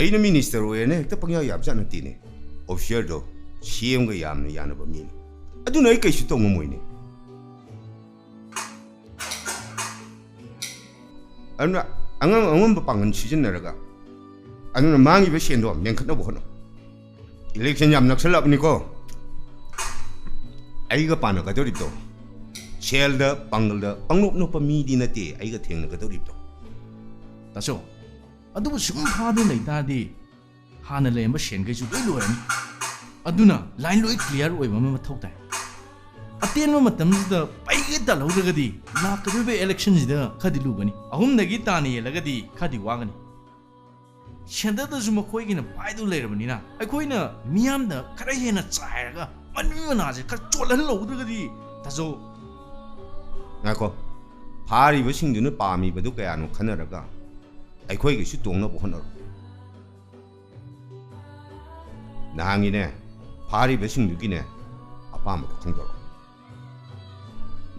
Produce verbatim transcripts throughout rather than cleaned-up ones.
ꯑꯩꯅ ꯃꯤꯅꯤꯁꯇꯔ ꯑꯣꯏꯔꯦꯅ ꯍꯦꯛꯇ ꯄꯪꯌꯥ ꯌꯥꯕꯖꯥꯠ ꯅꯠꯇꯦꯅꯦ꯫ ꯑꯣꯐꯤꯁꯔꯗꯣ ꯁꯤ ꯑꯦꯝꯒ ꯌꯥꯝꯅ ꯌꯥꯅꯕ ꯃꯤꯅꯤ꯫ ꯑꯗꯨꯅ ꯑꯩ ꯀꯩꯁꯨ ꯇꯧ ꯉꯝꯃꯣꯏꯅꯦ꯫ ꯑꯗꯨꯅ ꯑꯉꯝ ꯑꯉꯝꯕ ꯄꯥꯡꯒꯜ ꯁꯤꯖꯤꯟꯅꯔꯒ, ꯑꯗꯨꯅ ꯃꯥꯡꯉꯤꯕ ꯁꯦꯟꯗꯣ ꯃꯦꯟꯈꯠꯅꯕ ꯍꯣꯠꯅꯧ꯫ ꯏꯂꯦꯛꯁꯟ ꯌꯥꯝ ꯅꯛꯁꯜꯂꯛꯑꯕꯅꯤꯀꯣ꯫ ꯑꯩꯒ ꯄꯥꯟꯅꯒꯗꯧꯔꯤꯕꯗꯣ ꯁꯦꯜꯗ, ꯄꯥꯡꯒꯜꯗ ꯄꯪꯅꯣꯞ ꯅꯣꯞꯄ ꯃꯤꯗꯤ ꯅꯠꯇꯦ ꯑꯩꯒ ꯊꯦꯡꯅꯒꯗꯧꯔꯤꯕꯗꯣ꯫ ꯇꯥꯆꯧ, ꯑꯗꯨꯕꯨ ꯁꯨꯝ ꯐꯥꯗꯨꯅ ꯂꯩꯇꯥꯔꯗꯤ ꯍꯥꯟꯅ ꯂꯩꯔꯝꯕ ꯁꯦꯟꯈꯩꯁꯨ ꯂꯣꯏ ꯂꯣꯏꯔꯅꯤ꯫ ꯑꯗꯨꯅ ꯂꯥꯏꯟ ꯂꯣꯏ ꯀ꯭ꯂꯤꯌꯥꯔ ꯑꯣꯏꯕ ꯑꯃ ꯃꯊꯧ ꯇꯥꯏ꯫ ꯑꯇꯦꯟꯕ ꯃꯇꯝꯁꯤꯗ ꯄꯩꯒꯩ ꯇꯥꯜꯍꯧꯗ꯭ꯔꯒꯗꯤ ꯂꯥꯛꯀꯗꯧꯔꯤꯕ ꯏꯂꯦꯛꯁꯟꯁꯤꯗ ꯈꯔꯗꯤ ꯂꯨꯒꯅꯤ꯫ ꯑꯍꯨꯝꯗꯒꯤ ꯇꯥꯅ ꯌꯦꯜꯂꯒꯗꯤ ꯈꯔꯗꯤ ꯋꯥꯒꯅꯤ꯫ ꯁꯦꯟꯇꯔꯗꯁꯨ ꯃꯈꯣꯏꯒꯤꯅ ꯄꯥꯏꯗꯨ ꯂꯩꯔꯕꯅꯤꯅ ꯑꯩꯈꯣꯏꯅ ꯃꯤꯌꯥꯝꯗ ꯈꯔ ꯍꯦꯟꯅ ꯆꯥꯏꯔꯒ ꯃꯅꯨꯡ ꯃꯅꯥꯁꯦ ꯈꯔ ꯆꯣꯠꯍꯜꯍꯧꯗ꯭ꯔꯒꯗꯤ ꯇꯥꯆꯧ꯫ ꯉꯥꯏꯈꯣ, ꯐꯥꯔꯤꯕꯁꯤꯡꯗꯨꯅ ꯄꯥꯝꯃꯤꯕꯗꯨ ꯀꯌꯥꯅꯣ ꯈꯟꯅꯔꯒ ꯑꯩꯈꯣꯏꯒꯤꯁꯨ ꯇꯣꯡꯅꯕ ꯍꯣꯠꯅꯔꯣ꯫ ꯅꯍꯥꯟꯒꯤꯅꯦ, ꯐꯥꯔꯤꯕꯁꯤꯡꯗꯨꯒꯤꯅꯦ ꯑꯄꯥꯝꯕꯗꯣ ꯈꯪꯗꯣꯔꯛꯑꯣ꯫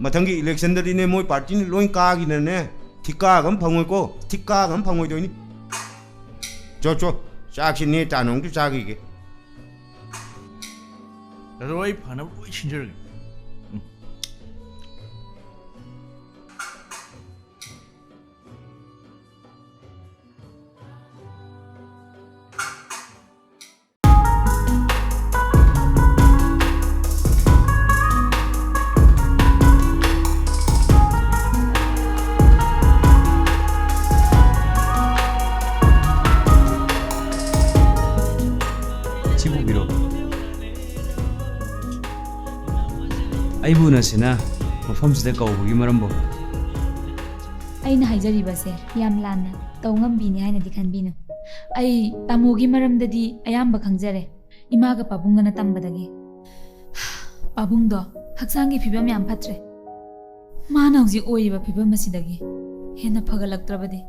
ꯃꯊꯪꯒꯤ ꯏꯂꯦꯛꯁꯟꯗꯗꯤꯅꯦ ꯃꯣꯏ ꯄꯥꯔꯇꯤꯅ ꯂꯣꯏ ꯀꯥꯈꯤꯗꯅꯅꯦ ꯊꯤꯛꯀꯥꯒ ꯑꯃ ꯐꯪꯉꯣꯏꯀꯣ, ꯊꯤꯛꯀꯥꯒ ꯑꯃ ꯐꯪꯉꯣꯏꯗꯣꯏꯅꯤ꯫ ꯆꯣ ꯆꯣ, ꯆꯥꯛꯁꯤ ꯅꯦ ꯇꯥꯅ ꯑꯃꯨꯛꯇ ꯆꯥꯈꯤꯒꯦ꯫ ꯇꯥꯆꯧ, ꯑꯩ ꯐꯅꯕ ꯂꯣꯏ ꯁꯤꯟꯖꯔꯒꯦ꯫ ꯎꯝ꯫ ꯁꯤꯕꯨ ꯄꯤꯔꯣ꯫ ꯑꯩꯕꯨ ꯎꯅꯁꯦꯅ ꯃꯐꯝꯁꯤꯗ ꯀꯧꯕꯒꯤ ꯃꯔꯝꯕꯨ? ꯑꯩꯅ ꯍꯥꯏꯖꯔꯤꯕꯁꯦ ꯌꯥꯝ ꯂꯥꯟꯅ ꯇꯧ ꯉꯝꯕꯤꯅꯤ ꯍꯥꯏꯅꯗꯤ ꯈꯟꯕꯤꯅꯨ꯫ ꯑꯩ ꯇꯥꯃꯣꯒꯤ ꯃꯔꯝꯗꯗꯤ ꯑꯌꯥꯝꯕ ꯈꯪꯖꯔꯦ, ꯏꯃꯥꯒ ꯄꯥꯕꯨꯡꯒꯅ ꯇꯝꯕꯗꯒꯤ꯫ ꯄꯥꯕꯨꯡꯗꯣ ꯍꯛꯆꯥꯡꯒꯤ ꯐꯤꯕꯝ ꯌꯥꯝ ꯐꯠꯇ꯭ꯔꯦ꯫ ꯃꯥꯅ ꯍꯧꯖꯤꯛ ꯑꯣꯏꯔꯤꯕ ꯐꯤꯕꯝ ꯑꯁꯤꯗꯒꯤ ꯍꯦꯟꯅ ꯐꯒꯠꯂꯛꯇ꯭ꯔꯕꯗꯤ꯫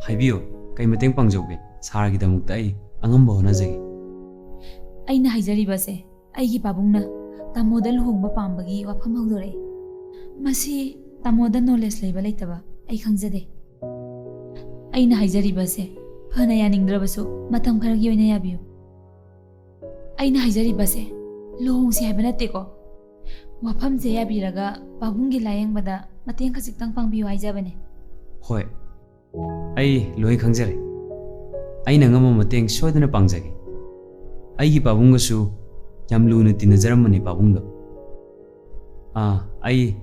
ꯍꯥꯏꯕꯤꯌꯨ, ꯀꯩ ꯃꯇꯦꯡ ꯄꯥꯡꯖꯧꯒꯦ? ꯁꯥꯔꯒꯤꯗꯃꯛꯇ ꯑꯩ ꯑꯉꯝꯕ ꯍꯣꯠꯅꯖꯒꯦ꯫ ꯑꯩꯅ ꯍꯥꯏꯖꯔꯤꯕꯁꯦ ꯑꯩꯒꯤ ꯄꯥꯕꯨꯡꯅ ꯇꯥꯃꯣꯗ ꯂꯨꯍꯣꯡꯕ ꯄꯥꯝꯕꯒꯤ ꯋꯥꯐꯝ ꯍꯧꯗꯣꯔꯛꯏ꯫ ꯃꯁꯤ ꯇꯥꯃꯣꯗ ꯅꯣꯂꯦꯖ ꯂꯩꯕ ꯂꯩꯇꯕ ꯑꯩ ꯈꯪꯖꯗꯦ꯫ ꯑꯩꯅ ꯍꯥꯏꯖꯔꯤꯕꯁꯦ ꯐꯅ ꯌꯥꯅꯤꯡꯗ꯭ꯔꯕꯁꯨ ꯃꯇꯝ ꯈꯔꯒꯤ ꯑꯣꯏꯅ ꯌꯥꯕꯤꯌꯨ꯫ ꯑꯩꯅ ꯍꯥꯏꯖꯔꯤꯕꯁꯦ ꯂꯨꯍꯣꯡꯁꯤ ꯍꯥꯏꯕ ꯅꯠꯇꯦꯀꯣ꯫ ꯋꯥꯐꯝꯁꯦ ꯌꯥꯕꯤꯔꯒ ꯄꯥꯕꯨꯡꯒꯤ ꯂꯥꯌꯦꯡꯕꯗ ꯃꯇꯦꯡ ꯈꯖꯤꯛꯇꯪ ꯄꯥꯡꯕꯤꯌꯨ ꯍꯥꯏꯖꯕꯅꯦ꯫ ꯍꯣꯏ, ꯑꯩ ꯂꯣꯏ ꯈꯪꯖꯔꯦ꯫ ꯑꯩꯅ ꯉꯝꯕ ꯃꯇꯦꯡ ꯁꯣꯏꯗꯅ ꯄꯥꯡꯖꯒꯦ꯫ ꯑꯩꯒꯤ ꯄꯥꯕꯨꯡꯒꯁꯨ ꯌꯥꯝ ꯂꯨꯅ ꯇꯤꯟꯅꯖꯔꯝꯕꯅꯤ ꯄꯥꯕꯨꯡꯗꯣ꯫ ꯑꯥ, ꯑꯩ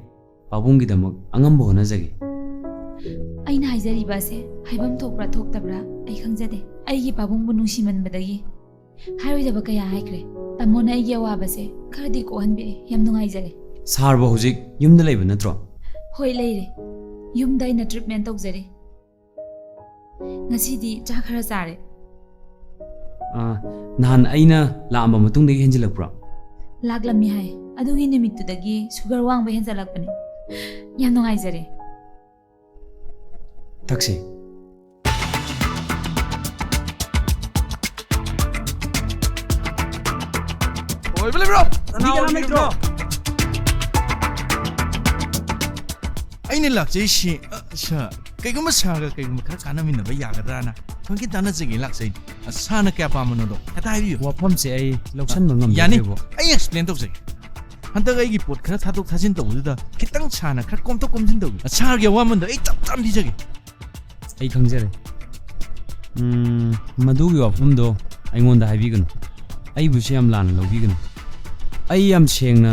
ꯄꯥꯕꯨꯡꯒꯤꯗꯃꯛ ꯑꯉꯝꯕ ꯍꯣꯠꯅꯖꯒꯦ꯫ ꯑꯩꯅ ꯍꯥꯏꯖꯔꯤꯕ ꯑꯁꯦ ꯍꯥꯏꯐꯝ ꯊꯣꯛꯄ꯭ꯔꯥ ꯊꯣꯛꯇꯕ꯭ꯔꯥ ꯑꯩ ꯈꯪꯖꯗꯦ꯫ ꯑꯩꯒꯤ ꯄꯥꯕꯨꯡꯕꯨ ꯅꯨꯡꯁꯤꯃꯟꯕꯗꯒꯤ ꯍꯥꯏꯔꯣꯏꯗꯕ ꯀꯌꯥ ꯍꯥꯏꯈ꯭ꯔꯦ꯫ ꯇꯥꯃꯣꯅ ꯑꯩꯒꯤ ꯑꯋꯥꯕꯁꯦ ꯈꯔꯗꯤ ꯀꯣꯛꯍꯟꯕꯤꯔꯦ꯫ ꯌꯥꯝ ꯅꯨꯡꯉꯥꯏꯖꯔꯦ꯫ ꯁꯥꯔꯕꯨ ꯍꯧꯖꯤꯛ ꯌꯨꯝꯗ ꯂꯩꯕ ꯅꯠꯇ꯭ꯔꯣ? ꯍꯣꯏ, ꯂꯩꯔꯦ꯫ ꯌꯨꯝꯗ ꯑꯩꯅ ꯇ꯭ꯔꯤꯠꯃꯦꯟ ꯇꯧꯖꯔꯤ꯫ ꯉꯁꯤꯗꯤ ꯆꯥ ꯈꯔ ꯆꯥꯔꯦ꯫ ꯑꯥ, ꯅꯍꯥꯟ ꯑꯩꯅ ꯂꯥꯛꯑꯝꯕ ꯃꯇꯨꯡꯗꯒꯤ ꯍꯦꯟꯖꯤꯜꯂꯛꯄ꯭ꯔꯣ? ꯂꯥꯛꯂꯝꯃꯤ ꯍꯥꯏ꯫ ꯑꯗꯨꯒꯤ ꯅꯨꯃꯤꯠꯇꯨꯗꯒꯤ ꯁꯨꯒꯔ ꯋꯥꯡꯕ ꯍꯦꯟꯖꯜꯂꯛꯄꯅꯤ꯫ ꯌꯥꯝ ꯅꯨꯡꯉꯥꯏꯖꯔꯦ꯫ ꯊꯛꯁꯤ꯫ ꯑꯣꯏꯕ ꯂꯩꯕ꯭ꯔꯣ? ꯅꯅꯥꯎ ꯃꯤ ꯀꯅꯥꯝ ꯂꯩꯇ꯭ꯔꯣ? ꯑꯩꯅ ꯂꯥꯛꯆꯩꯁꯤ, ꯑ, ꯁꯥꯔ, ꯀꯩꯒꯨꯝꯕ ꯁꯥꯔꯒ ꯀꯩꯒꯨꯝꯕ ꯈꯔ ꯀꯥꯟꯅꯃꯤꯟꯅꯕ ꯌꯥꯒꯗ꯭ꯔꯥꯅ ꯊꯣꯏꯒꯤ ꯇꯥꯟꯅꯖꯒꯦ ꯂꯥꯛꯆꯩ꯫ ꯑ, ꯁꯥꯔꯅ ꯀꯌꯥ ꯄꯥꯝꯕꯅꯣꯗꯣ ꯈꯤꯇ ꯍꯥꯏꯕꯤꯌꯨ꯫ ꯋꯥꯐꯝꯁꯦ ꯑꯩ ꯂꯧꯁꯟꯕ ꯉꯝꯗꯦ꯫ ꯌꯥꯅꯤ, ꯑꯩ ꯑꯦꯛꯁꯄ꯭ꯂꯦꯟ ꯇꯧꯖꯒꯦ꯫ ꯍꯟꯗꯛ ꯑꯩꯒꯤ ꯄꯣꯠ ꯈꯔ ꯊꯥꯗꯣꯛ ꯊꯥꯖꯤꯟ ꯇꯧꯕꯗꯨꯗ ꯈꯤꯇꯪ ꯁꯥꯔꯅ ꯈꯔ ꯀꯣꯝꯊꯣꯛ ꯀꯣꯝꯁꯤꯟ ꯇꯧꯕꯤꯌꯨ꯫ ꯁꯥꯔꯒꯤ ꯑꯋꯥꯃꯟꯗꯣ ꯑꯩ ꯆꯞ ꯆꯥꯅ ꯄꯤꯖꯒꯦ꯫ ꯑꯩ ꯈꯪꯖꯔꯦ꯫ ꯎꯝ, ꯃꯗꯨꯒꯤ ꯋꯥꯐꯝꯗꯣ ꯑꯩꯉꯣꯟꯗ ꯍꯥꯏꯕꯤꯒꯅꯨ꯫ ꯑꯩꯕꯨꯁꯨ ꯌꯥꯝ ꯂꯥꯟꯅ ꯂꯧꯕꯤꯒꯅꯨ꯫ ꯑꯩ ꯌꯥꯝ ꯁꯦꯡꯅ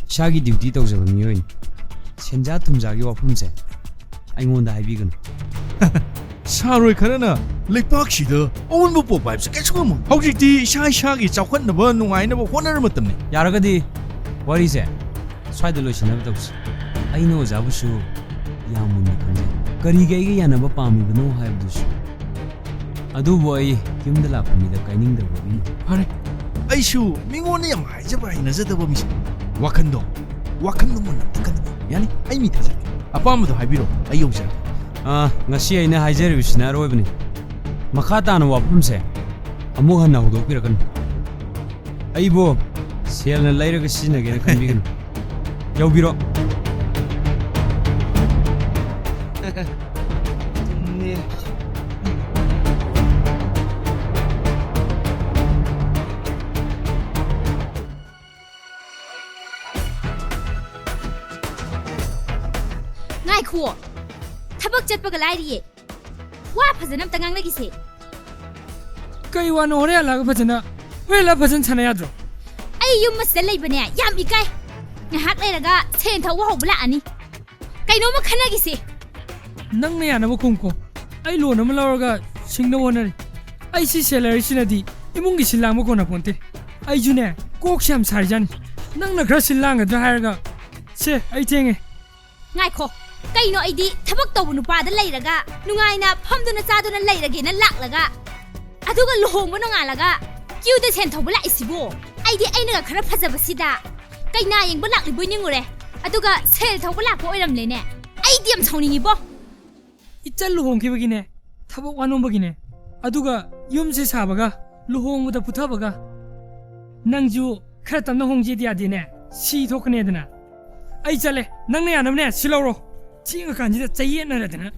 ꯏꯁꯥꯒꯤ ꯗ꯭ꯌꯨꯇꯤ ꯇꯧꯖꯕ ꯃꯤꯑꯣꯏꯅꯤ꯫ ꯁꯦꯟꯖꯥ ꯊꯨꯝꯖꯥꯒꯤ ꯋꯥꯐꯝꯁꯦ ꯑꯩꯉꯣꯟꯗ ꯍꯥꯏꯕꯤꯒꯅꯨ꯫ ꯁꯥꯔꯣꯏ ꯈꯔꯅ ꯂꯩꯄꯥꯛꯁꯤꯗ ꯑꯑꯣꯟꯕ ꯄꯨꯔꯛꯄ ꯍꯥꯏꯕꯁꯦ ꯀꯩꯁꯨ ꯉꯝꯃꯣꯏ꯫ ꯍꯧꯖꯤꯛꯇꯤ ꯏꯁꯥ ꯏꯁꯥꯒꯤ ꯆꯥꯎꯈꯠꯅꯕ, ꯅꯨꯡꯉꯥꯏꯅꯕ ꯍꯣꯠꯅꯔ ꯃꯇꯝꯅꯤ꯫ ꯌꯥꯔꯒꯗꯤ ꯋꯥꯔꯤꯁꯦ ꯁ꯭ꯋꯥꯏꯗ ꯂꯣꯏꯁꯤꯟꯅꯕ ꯇꯧꯁꯤ꯫ ꯑꯩꯅ ꯑꯣꯖꯥꯕꯨꯁꯨ ꯌꯥꯝ ꯃꯨꯟꯅ ꯈꯪꯖꯩ꯫ ꯀꯔꯤꯒꯤ ꯑꯩꯒ ꯌꯥꯅꯕ ꯄꯥꯝꯃꯤꯕꯅꯣ ꯍꯥꯏꯕꯗꯨꯁꯨ꯫ ꯑꯗꯨꯕꯨ ꯑꯩ ꯌꯨꯝꯗ ꯂꯥꯛꯄ ꯃꯤꯗ ꯀꯥꯏꯅꯤꯡꯗꯕꯒꯤꯅꯤ꯫ ꯐꯔꯦ, ꯑꯩꯁꯨ ꯃꯤꯉꯣꯟꯗ ꯌꯥꯝ ꯍꯥꯏꯖꯕ ꯍꯩꯅꯖꯗꯕ ꯃꯤꯁꯛ꯫ ꯋꯥꯈꯟꯗꯣ, ꯋꯥꯈꯟꯗꯣ ꯃꯨꯟꯅ ꯑꯝꯇ ꯈꯟꯕꯤꯌꯨ꯫ ꯌꯥꯅꯤ? ꯑꯩ ꯃꯤ ꯊꯥꯖꯔꯛꯀꯦ꯫ ꯑꯄꯥꯝꯕꯗꯣ ꯍꯥꯏꯕꯤꯔꯣ, ꯑꯩ ꯌꯧꯖꯔꯛꯀꯦ꯫ ꯑꯥ, ꯉꯁꯤ ꯑꯩꯅ ꯍꯥꯏꯖꯔꯤꯕꯁꯤꯅ ꯑꯔꯣꯏꯕꯅꯤ꯫ ꯃꯈꯥ ꯇꯥꯅ ꯋꯥꯐꯝꯁꯦ ꯑꯃꯨꯛ ꯍꯟꯅ ꯍꯧꯗꯣꯛꯄꯤꯔꯛꯀꯅꯨ꯫ ꯑꯩꯕꯨ ꯁꯦꯜꯅ ꯂꯩꯔꯒ ꯁꯤꯖꯤꯟꯅꯒꯦꯅ ꯈꯟꯕꯤꯒꯅꯨ꯫ ꯌꯧꯕꯤꯔꯣ꯫ ꯉꯥꯏꯈꯨꯑꯣ, ꯊꯕꯛ ꯆꯠꯄꯒ ꯂꯥꯏꯔꯤꯌꯦ꯫ ꯋꯥ ꯐꯖꯅ ꯑꯝꯇ ꯉꯥꯡꯅꯈꯤꯁꯦ꯫ ꯀꯩ ꯋꯥꯅꯣ? ꯍꯣꯔꯦꯟ ꯍꯜꯂꯛꯑꯒ ꯐꯖꯅ, ꯍꯣꯔꯦꯟ ꯍꯜꯂꯛꯑꯒ ꯐꯖꯅ ꯁꯥꯟꯅ ꯌꯥꯗ꯭ꯔꯣ? ꯑꯩ ꯌꯨꯝ ꯑꯁꯤꯗ ꯂꯩꯕꯅꯦ ꯌꯥꯝ ꯏꯀꯥꯏ꯫ ꯉꯥꯏꯍꯥꯛ ꯂꯩꯔꯒ ꯁꯦꯟ ꯊꯧꯕ ꯍꯧꯕ ꯂꯥꯛꯑꯅꯤ꯫ ꯀꯩꯅꯣꯝꯃ ꯈꯟꯅꯈꯤꯁꯦ꯫ ꯅꯪꯅ ꯌꯥꯅꯕ ꯈꯨꯝꯀꯣ꯫ ꯑꯩ ꯂꯣꯟ ꯑꯃ ꯂꯧꯔꯒ ꯁꯤꯡꯅꯕ ꯍꯣꯠꯅꯔꯤ꯫ ꯑꯩ ꯁꯤ ꯁꯦꯂꯔꯤꯁꯤꯅꯗꯤ ꯏꯃꯨꯡꯒꯤ ꯁꯤꯜ ꯂꯥꯡꯕ ꯀꯣꯟꯅꯄꯣꯟꯇꯦ꯫ ꯑꯩꯁꯨꯅꯦ, ꯀꯣꯛꯁꯦ ꯌꯥꯝ ꯁꯥꯔꯤꯖꯥꯠꯅꯤ꯫ ꯅꯪꯅ ꯈꯔ ꯁꯤꯜ ꯂꯥꯡꯒꯗ꯭ꯔꯥ ꯍꯥꯏꯔꯒ, ꯁꯦ, ꯑꯩ ꯊꯦꯡꯉꯦ꯫ ꯉꯥꯏꯈꯣ, ꯀꯩꯅꯣ, ꯑꯩꯗꯤ ꯊꯕꯛ ꯇꯧꯕ ꯅꯨꯄꯥꯗ ꯂꯩꯔꯒ ꯅꯨꯡꯉꯥꯏꯅ ꯐꯝꯗꯨꯅ ꯆꯥꯗꯨꯅ ꯂꯩꯔꯒꯦꯅ ꯂꯥꯛꯂꯒ, ꯑꯗꯨꯒ ꯂꯨꯍꯣꯡꯕ ꯅꯣꯡꯉꯥꯜꯂꯒ ꯀ꯭ꯌꯨꯗ ꯁꯦꯟ ꯊꯧꯕ ꯂꯥꯛꯏꯁꯤꯕꯣ? ꯑꯩꯗꯤ ꯑꯩꯅꯒ ꯈꯔ ꯐꯖꯕꯁꯤꯗ ꯀꯩꯅꯥ ꯌꯦꯡꯕ ꯂꯥꯛꯂꯤꯕꯣꯏ ꯅꯤꯡꯉꯨꯔꯦ, ꯑꯗꯨꯒ ꯁꯦꯜ ꯊꯧꯕ ꯂꯥꯛꯄ ꯑꯣꯏꯔꯝꯂꯦꯅꯦ꯫ ꯑꯩꯗꯤ ꯌꯥꯝ ꯁꯥꯎꯅꯤꯡꯉꯤꯕꯣ꯫ ꯏꯆꯜ ꯂꯨꯍꯣꯡꯈꯤꯕꯒꯤꯅꯦ, ꯊꯕꯛ ꯋꯥꯅꯣꯝꯕꯒꯤꯅꯦ, ꯑꯗꯨꯒ ꯌꯨꯝꯁꯦ ꯁꯥꯕꯒ ꯂꯨꯍꯣꯡꯕꯗ ꯄꯨꯊꯕꯒ꯫ ꯅꯪꯁꯨ ꯈꯔ ꯇꯞꯅ ꯍꯣꯡꯖꯦꯗꯤ ꯌꯥꯗꯦꯅꯦ, ꯁꯤ ꯊꯣꯛꯀꯅꯦꯗꯅ꯫ ꯑꯩ ꯆꯠꯂꯦ, ꯅꯪꯅ ꯌꯥꯅꯕꯅꯦ ꯁꯤ ꯂꯧꯔꯣ꯫ ꯊꯦꯡꯉꯀꯥꯟꯁꯤꯗ ꯆꯌꯦꯠꯅꯔꯗꯅ꯫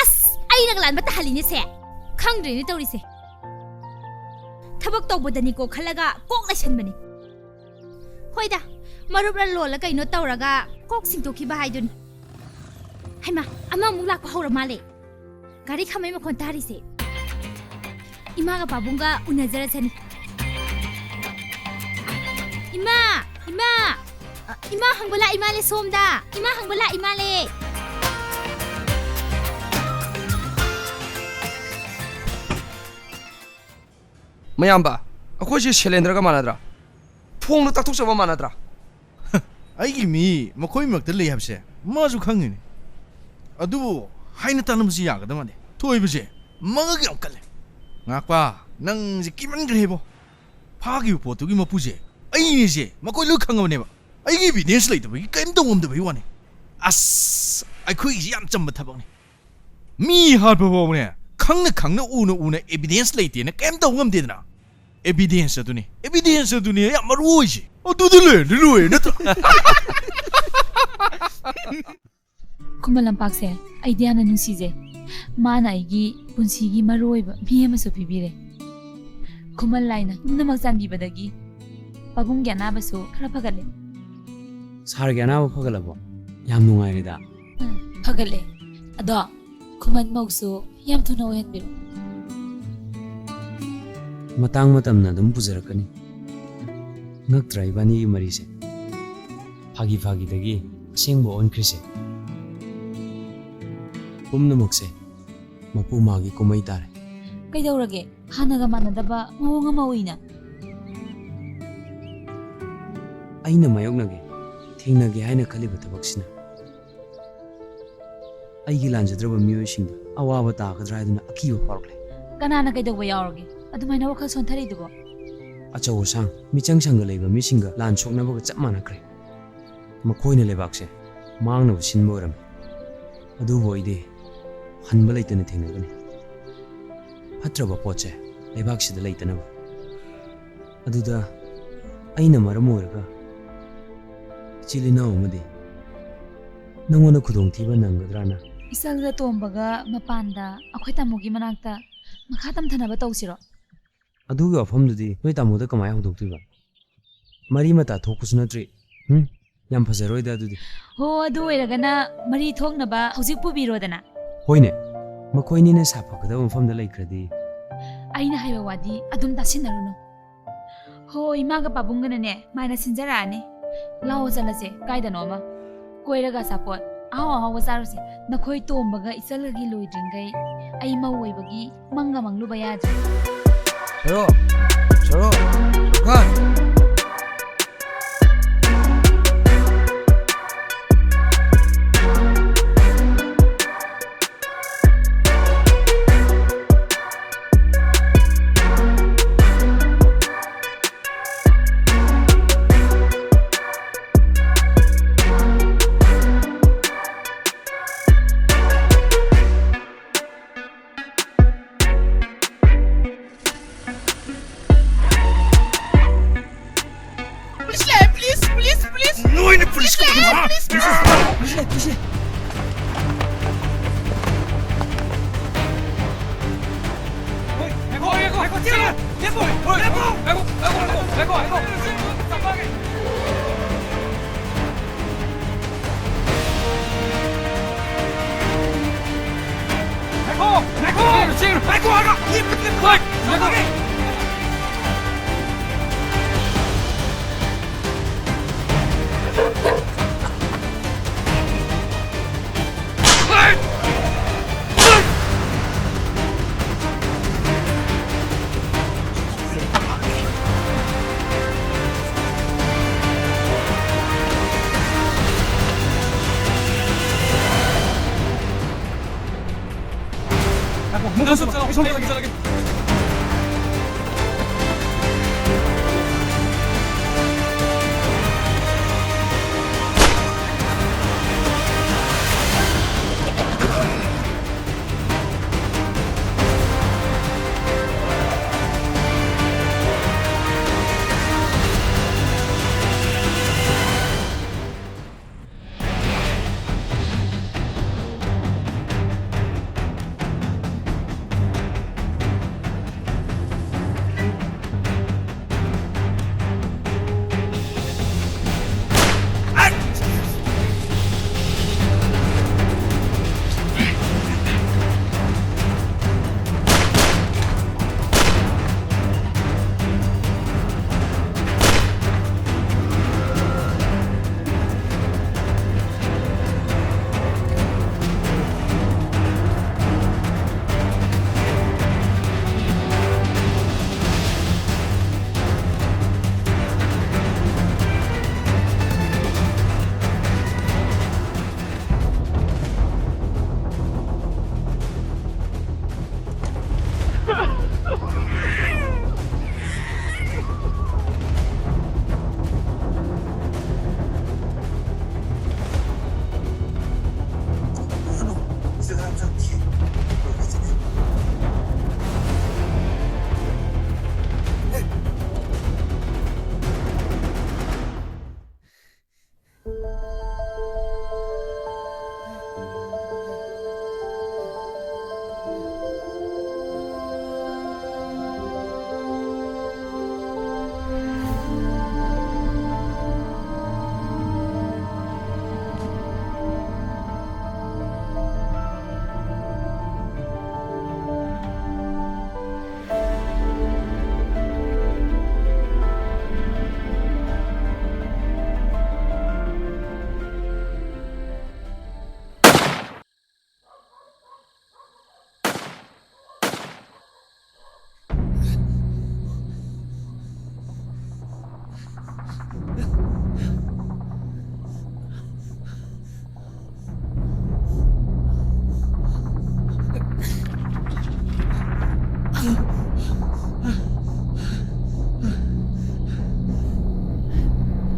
ꯑꯁ, ꯑꯩꯅꯒ ꯂꯥꯟꯕ ꯇꯥꯍꯜꯂꯤꯅꯦ ꯁꯦ꯫ ꯈꯪꯗ꯭ꯔꯦꯅꯦ ꯇꯧꯔꯤꯁꯦ꯫ ꯊꯕꯛ ꯇꯧꯕꯗꯅꯤꯀꯣ ꯈꯜꯂꯒ ꯀꯣꯛ ꯂꯩꯁꯟꯕꯅꯤ꯫ ꯍꯣꯏꯗ, ꯃꯔꯨꯞꯂ ꯂꯣꯜꯂ ꯀꯩꯅꯣ ꯇꯧꯔꯒ ꯀꯣꯛ ꯁꯤꯡꯗꯣꯛꯈꯤꯕ ꯍꯥꯏꯗꯨꯅꯤ꯫ ꯍꯩꯃꯥ, ꯑꯃꯃꯨꯛ ꯂꯥꯛꯄ ꯍꯧꯔ ꯃꯥꯜꯂꯦ꯫ ꯒꯥꯔꯤ ꯈꯥꯝꯕꯩ ꯃꯈꯣꯟ ꯇꯥꯔꯤꯁꯦ꯫ ꯏꯃꯥꯒ ꯄꯥꯕꯨꯡꯒ ꯎꯅꯖꯔꯁꯅꯤ꯫ ꯏꯃꯥ! ꯏꯃꯥ! ꯑ, ꯏꯃꯥ ꯍꯪꯕ ꯂꯥꯛꯏ ꯃꯥꯜꯂꯦ ꯁꯣꯝꯗ꯫ ꯏꯃꯥ ꯍꯪꯕ ꯂꯥꯛꯏ ꯃꯥꯜꯂꯦ꯫ ꯃꯌꯥꯝꯕ, ꯑꯩꯈꯣꯏꯁꯦ ꯁꯦꯂꯦꯟꯗ꯭ꯔꯒ ꯃꯥꯟꯅꯗ꯭ꯔꯥ? ꯐꯣꯡꯅ ꯇꯥꯛꯊꯣꯛꯆꯕ ꯃꯥꯟꯅꯗ꯭ꯔꯥ? ꯑꯩꯒꯤ ꯃꯤ ꯃꯈꯣꯏ ꯃꯔꯛꯇ ꯂꯩ ꯍꯥꯏꯕꯁꯦ ꯃꯥꯁꯨ ꯈꯪꯉꯤꯅꯦ꯫ ꯑꯗꯨꯕꯨ ꯍꯥꯏꯅ ꯇꯥꯟꯅꯕꯁꯤ ꯌꯥꯒꯗꯕ ꯃꯥꯟꯗꯦ꯫ ꯊꯣꯏꯕꯁꯦ ꯃꯉꯛ ꯌꯥꯝ ꯀꯜꯂꯦ꯫ ꯉꯥꯛꯄ, ꯅꯪꯁꯦ ꯀꯤꯃꯟꯈ꯭ꯔꯦꯕꯣ꯫ ꯐꯥꯈꯤꯕ ꯄꯣꯠꯇꯨꯒꯤ ꯃꯄꯨꯁꯦ ꯑꯩꯅꯦꯁꯦ ꯃꯈꯣꯏ ꯂꯣꯏ ꯈꯪꯉꯕꯅꯦꯕ꯫ ꯑꯩꯒꯤ ꯏꯕꯤꯗꯦꯟꯁ ꯂꯩꯇꯕꯒꯤ ꯀꯔꯤꯝ ꯇꯧ ꯉꯝꯗꯕꯒꯤ ꯋꯥꯅꯤ꯫ ꯑꯁ, ꯑꯩꯈꯣꯏꯒꯤꯁꯤ ꯌꯥꯝ ꯆꯝꯕ ꯊꯕꯛꯅꯤ꯫ ꯃꯤ ꯍꯥꯠꯄ ꯐꯥꯎꯕꯅꯦ, ꯈꯪꯅ ꯈꯪꯅ ꯎꯅ ꯎꯅ ꯏꯕꯤꯗꯦꯟꯁ ꯂꯩꯇꯦꯅ ꯀꯔꯤꯝ ꯇꯧ ꯉꯝꯗꯦꯗꯅ꯫ ꯏꯕꯤꯗꯦꯟꯁ ꯑꯗꯨꯅꯤ, ꯏꯕꯤꯗꯦꯟꯁ ꯑꯗꯨꯅꯤ ꯌꯥꯝ ꯃꯔꯨ ꯑꯣꯏꯁꯦ꯫ ꯑꯗꯨꯗ ꯂꯩꯔꯗꯤ ꯂꯣꯏꯔꯦ ꯅꯠꯇ꯭ꯔꯣ? ꯈꯨꯃꯟ ꯂꯝꯄꯥꯛꯁꯦ ꯑꯩꯗꯤ ꯌꯥꯝꯅ ꯅꯨꯡꯁꯤꯖꯩ꯫ ꯃꯥꯅ ꯑꯩꯒꯤ ꯄꯨꯟꯁꯤꯒꯤ ꯃꯔꯨꯑꯣꯏꯕ ꯃꯤ ꯑꯃꯁꯨ ꯄꯤꯕꯤꯔꯦ꯫ ꯈꯨꯃꯟ ꯂꯥꯏꯅ ꯄꯨꯝꯅꯃꯛ ꯆꯥꯟꯕꯤꯕꯗꯒꯤ ꯄꯥꯕꯨꯡꯒꯤ ꯑꯅꯥꯕꯁꯨ ꯈꯔ ꯐꯒꯠꯂꯦ꯫ ꯁꯥꯔꯒꯤ ꯑꯅꯥꯕ ꯐꯒꯠꯂꯕꯣ? ꯌꯥꯝ ꯅꯨꯡꯉꯥꯏꯔꯦꯗ꯫ ꯎꯝ, ꯐꯒꯠꯂꯦ꯫ ꯑꯗꯣ ꯈꯨꯃꯟ ꯃꯧꯁꯨ ꯌꯥꯝ ꯊꯨꯅ ꯑꯣꯏꯍꯟꯕꯤꯔꯣ꯫ ꯃꯇꯥꯡ ꯃꯇꯝꯅ ꯑꯗꯨꯝ ꯄꯨꯖꯔꯛꯀꯅꯤ꯫ ꯉꯛꯇ꯭ꯔꯥ ꯏꯕꯥꯅꯤꯒꯤ ꯃꯔꯤꯁꯦ? ꯐꯥꯒꯤ ꯐꯥꯒꯤꯗꯒꯤ ꯑꯁꯦꯡꯕ ꯑꯣꯟꯈ꯭ꯔꯤꯁꯦ꯫ ꯄꯨꯝꯅꯃꯛꯁꯦ ꯃꯄꯨ ꯃꯥꯒꯤ ꯀꯨꯝꯍꯩ ꯇꯥꯔꯦ꯫ ꯀꯩꯗꯧꯔꯒꯦ? ꯍꯥꯟꯅꯒ ꯃꯥꯟꯅꯗꯕ ꯃꯑꯣꯡ ꯑꯃ ꯎꯏꯅ꯫ ꯑꯩꯅ ꯃꯥꯌꯣꯛꯅꯒꯦ, ꯊꯦꯡꯅꯒꯦ ꯍꯥꯏꯅ ꯈꯜꯂꯤꯕ ꯊꯕꯛꯁꯤꯅ ꯑꯩꯒꯤ ꯂꯥꯟꯖꯗ꯭ꯔꯕ ꯃꯤꯑꯣꯏꯁꯤꯡꯗ ꯑꯋꯥꯕ ꯇꯥꯒꯗ꯭ꯔꯥ ꯍꯥꯏꯗꯨꯅ ꯑꯀꯤꯕ ꯐꯥꯎꯔꯛꯂꯦ꯫ ꯀꯅꯥꯅ ꯀꯩꯗꯧꯕ ꯌꯥꯎꯔꯒꯦ ꯑꯗꯨꯃꯥꯏꯅ ꯋꯥꯈꯜ ꯁꯣꯟꯊꯔꯤꯗꯨꯕꯣ? ꯑꯆꯧ ꯑꯁꯥꯡ, ꯃꯤꯆꯪ ꯁꯪꯒ ꯂꯩꯕ ꯃꯤꯁꯤꯡꯒ ꯂꯥꯟ ꯁꯣꯛꯅꯕꯒ ꯆꯞ ꯃꯥꯟꯅꯈ꯭ꯔꯦ꯫ ꯃꯈꯣꯏꯅ ꯂꯩꯕꯥꯛꯁꯦ ꯃꯥꯡꯅꯕ ꯁꯤꯟꯕ ꯑꯣꯏꯔꯝꯃꯤ꯫ ꯑꯗꯨꯕꯨ ꯑꯩꯗꯤ ꯍꯟꯕ ꯂꯩꯇꯅ ꯊꯦꯡꯅꯒꯅꯤ꯫ ꯐꯠꯇ꯭ꯔꯕ ꯄꯣꯠꯁꯦ ꯂꯩꯕꯥꯛꯁꯤꯗ ꯂꯩꯇꯅꯕ꯫ ꯑꯗꯨꯗ ꯑꯩꯅ ꯃꯔꯝ ꯑꯣꯏꯔꯒ ꯏꯆꯤꯜ ꯏꯅꯥꯎ ꯑꯃꯗꯤ ꯅꯪꯉꯣꯟꯗ ꯈꯨꯗꯣꯡꯊꯤꯕ ꯅꯪꯒꯗ꯭ꯔꯥꯅ꯫ ꯏꯆꯜꯒ ꯇꯣꯝꯕꯒ ꯃꯄꯥꯟꯗ ꯑꯩꯈꯣꯏ ꯇꯥꯃꯣꯒꯤ ꯃꯅꯥꯛꯇ ꯃꯈꯥ ꯇꯝꯊꯅꯕ ꯇꯧꯁꯤꯔꯣ? ꯑꯗꯨꯒꯤ ꯋꯥꯐꯝꯗꯨꯗꯤ ꯅꯣꯏ ꯇꯥꯃꯣꯗ ꯀꯃꯥꯏꯅ ꯍꯧꯗꯣꯛꯇꯣꯏꯕ? ꯃꯔꯤ ꯃꯇꯥ ꯊꯣꯛꯄꯁꯨ ꯅꯠꯇ꯭ꯔꯤ꯫ ꯍꯨꯝ? ꯌꯥꯝ ꯐꯖꯔꯣꯏꯗ ꯑꯗꯨꯗꯤ꯫ ꯍꯣ, ꯑꯗꯨ ꯑꯣꯏꯔꯒꯅ ꯃꯔꯤ ꯊꯣꯛꯅꯕ ꯍꯧꯖꯤꯛ ꯄꯨꯕꯤꯔꯣꯗꯅ꯫ ꯍꯣꯏꯅꯦ, ꯃꯈꯣꯏꯅꯤꯅ ꯁꯥꯐꯒꯗꯕ ꯃꯐꯝꯗ ꯂꯩꯈ꯭ꯔꯗꯤ꯫ ꯑꯩꯅ ꯍꯥꯏꯕ ꯋꯥꯗꯤ ꯑꯗꯨꯝ ꯇꯥꯁꯤꯟꯅꯔꯨꯅꯨ꯫ ꯍꯣ, ꯏꯃꯥꯒ ꯄꯥꯕꯨꯡꯒꯅꯅꯦ ꯃꯥꯏꯅ ꯁꯤꯟꯖꯔꯛꯑꯅꯤ꯫ ꯂꯥꯛꯑꯣ ꯆꯠꯂꯁꯦ, ꯀꯥꯏꯗꯅꯣ ꯑꯃ꯫ ꯀꯣꯏꯔꯒ ꯑꯆꯥꯄꯣꯠ ꯑꯍꯥꯎ ꯑꯍꯥꯎꯕ ꯆꯥꯔꯨꯁꯦ꯫ ꯅꯈꯣꯏ ꯇꯣꯝꯕꯒ ꯏꯆꯜꯒꯒꯤ ꯂꯣꯏꯗ꯭ꯔꯤꯉꯩ ꯑꯩ ꯃꯧ ꯑꯣꯏꯕꯒꯤ ꯃꯪꯒ ꯃꯪꯂꯨꯕ ꯌꯥꯗ꯭ꯔꯦ꯫ ꯁꯔꯣ! ꯁꯔꯣ! ꯁꯔꯣ! Please, please, please, please. ꯅꯣꯏꯅ ꯄꯨꯂꯤꯁ ꯀꯧꯕ? ꯄꯨꯂꯤꯁ ꯂꯥꯛꯑꯦ, ꯄꯨꯂꯤꯁ ꯂꯥꯛꯑꯦ, ꯄꯨꯂꯤꯁ ꯂꯥꯛꯑꯦ꯫ ꯉꯥꯏꯈꯣ, ꯉꯥꯏꯈꯣ, ꯉꯥꯏꯈꯣ, ꯆꯦꯜꯂꯨ꯫ ꯂꯦꯞꯄꯣ, ꯂꯦꯞꯄꯣ꯫ ꯉꯥꯏꯈꯣ, ꯉꯥꯏꯈꯣ, ꯉꯥꯏꯈꯣ, ꯉꯥꯏꯈꯣ, ꯉꯥꯏꯈꯣ꯫ ꯆꯠꯂꯒꯦ, ꯆꯠꯂꯒꯦ, ꯆꯠꯂꯒꯦ꯫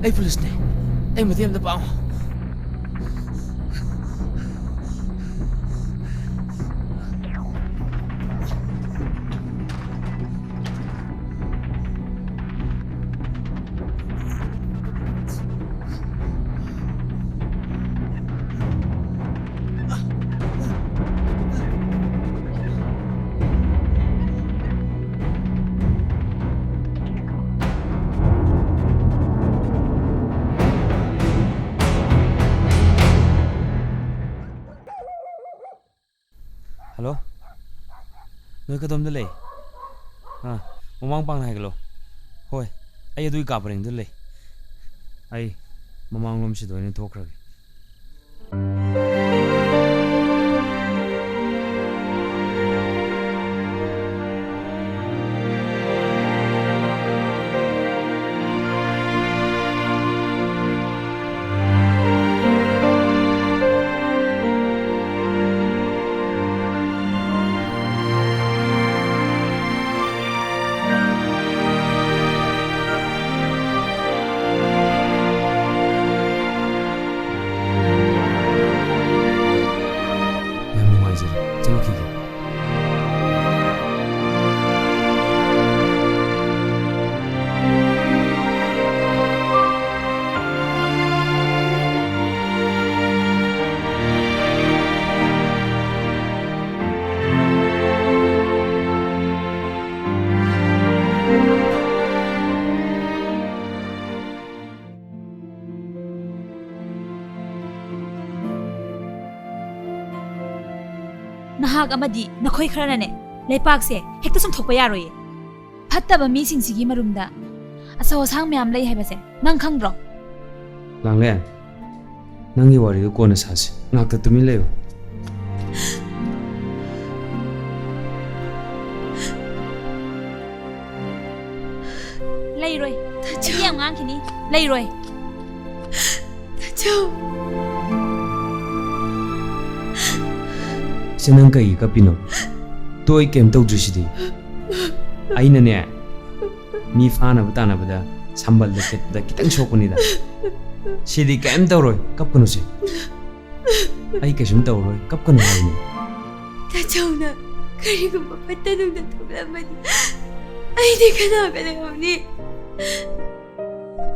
ꯑꯩ ꯄꯨꯂꯤꯁꯅꯦ꯫ ꯑꯩ ꯃꯇꯦꯡ ꯑꯝꯇ ꯄꯥꯡꯉꯣ꯫ ꯍꯜꯂꯣ? ꯅꯣꯏ ꯀꯗꯣꯝꯗ ꯂꯩ? ꯑꯥ, ꯃꯃꯥꯡ ꯄꯥꯡꯅ ꯍꯥꯏꯒꯠꯂꯣ꯫ ꯍꯣꯏ, ꯑꯩ ꯑꯗꯨꯒꯤ ꯀꯥ ꯄꯔꯦꯡꯗꯨꯗ ꯂꯩ꯫ ꯑꯩ ꯃꯃꯥꯡꯂꯣꯝꯁꯤꯗ ꯑꯣꯏꯅ ꯊꯣꯛꯈ꯭ꯔꯒꯦ꯫ ꯌꯥꯝ ꯅꯨꯡꯉꯥꯏꯖꯔꯦ꯫ ꯆꯠꯂꯨꯈꯤꯒꯦ꯫ ꯅꯍꯥꯛ ꯑꯃꯗꯤ ꯅꯈꯣꯏ ꯈꯔꯅꯅꯦ, ꯂꯩꯄꯥꯛꯁꯦ ꯍꯦꯛꯇ ꯆꯨꯝꯊꯣꯛꯄ ꯌꯥꯔꯣꯏꯌꯦ꯫ ꯐꯠꯇꯕ ꯃꯤꯁꯤꯡꯁꯤꯒꯤ ꯃꯔꯨꯝꯗ ꯑꯆꯧ ꯑꯁꯥꯡ ꯃꯌꯥꯝ ꯂꯩ ꯍꯥꯏꯕꯁꯦ ꯅꯪ ꯈꯪꯗ꯭ꯔꯣ? ꯂꯥꯡꯂꯦꯟ, ꯅꯪꯒꯤ ꯋꯥꯔꯤꯗꯨ ꯀꯣꯟꯅ ꯁꯥꯁꯤ꯫ ꯉꯥꯛꯇ ꯇꯨꯃꯤꯟ ꯂꯩꯌꯨ꯫ ꯂꯩꯔꯣꯏ꯫ ꯇꯥꯆꯧ꯫ ꯑꯩꯗꯤ ꯌꯥꯝ ꯉꯥꯡꯈꯤꯅꯤ꯫ ꯂꯩꯔꯣꯏ꯫ ꯇꯥꯆꯧ꯫ ꯏꯆꯦ, ꯅꯪ ꯀꯩꯒꯤ ꯀꯞꯄꯤꯅꯣ? ꯇꯣꯏ ꯀꯩꯝ ꯇꯧꯗ꯭ꯔꯤꯁꯤꯗꯤ꯫ ꯑꯩꯅꯅꯦ, ꯃꯤ ꯐꯥꯅꯕ ꯇꯥꯟꯅꯕꯗ ꯁꯝꯕꯜꯗ ꯈꯤꯠꯇ ꯈꯤꯇꯪ ꯁꯣꯛꯄꯅꯤꯗ꯫ ꯁꯤꯗꯤ ꯀꯩꯝ ꯇꯧꯔꯣꯏ, ꯀꯞꯀꯅꯨꯁꯦ꯫ ꯑꯩ ꯀꯩꯁꯨꯝ ꯇꯧꯔꯣꯏ, ꯀꯞꯀꯅꯨ ꯍꯥꯏꯕꯅꯤ꯫ ꯇꯥꯆꯧꯅ ꯀꯔꯤꯒꯨꯝꯕ ꯐꯠꯇ ꯅꯨꯡꯗ ꯊꯣꯛꯂꯝꯃꯗꯤ ꯑꯩꯗꯤ ꯀꯅꯥꯒ ꯂꯩꯍꯧꯅꯤ?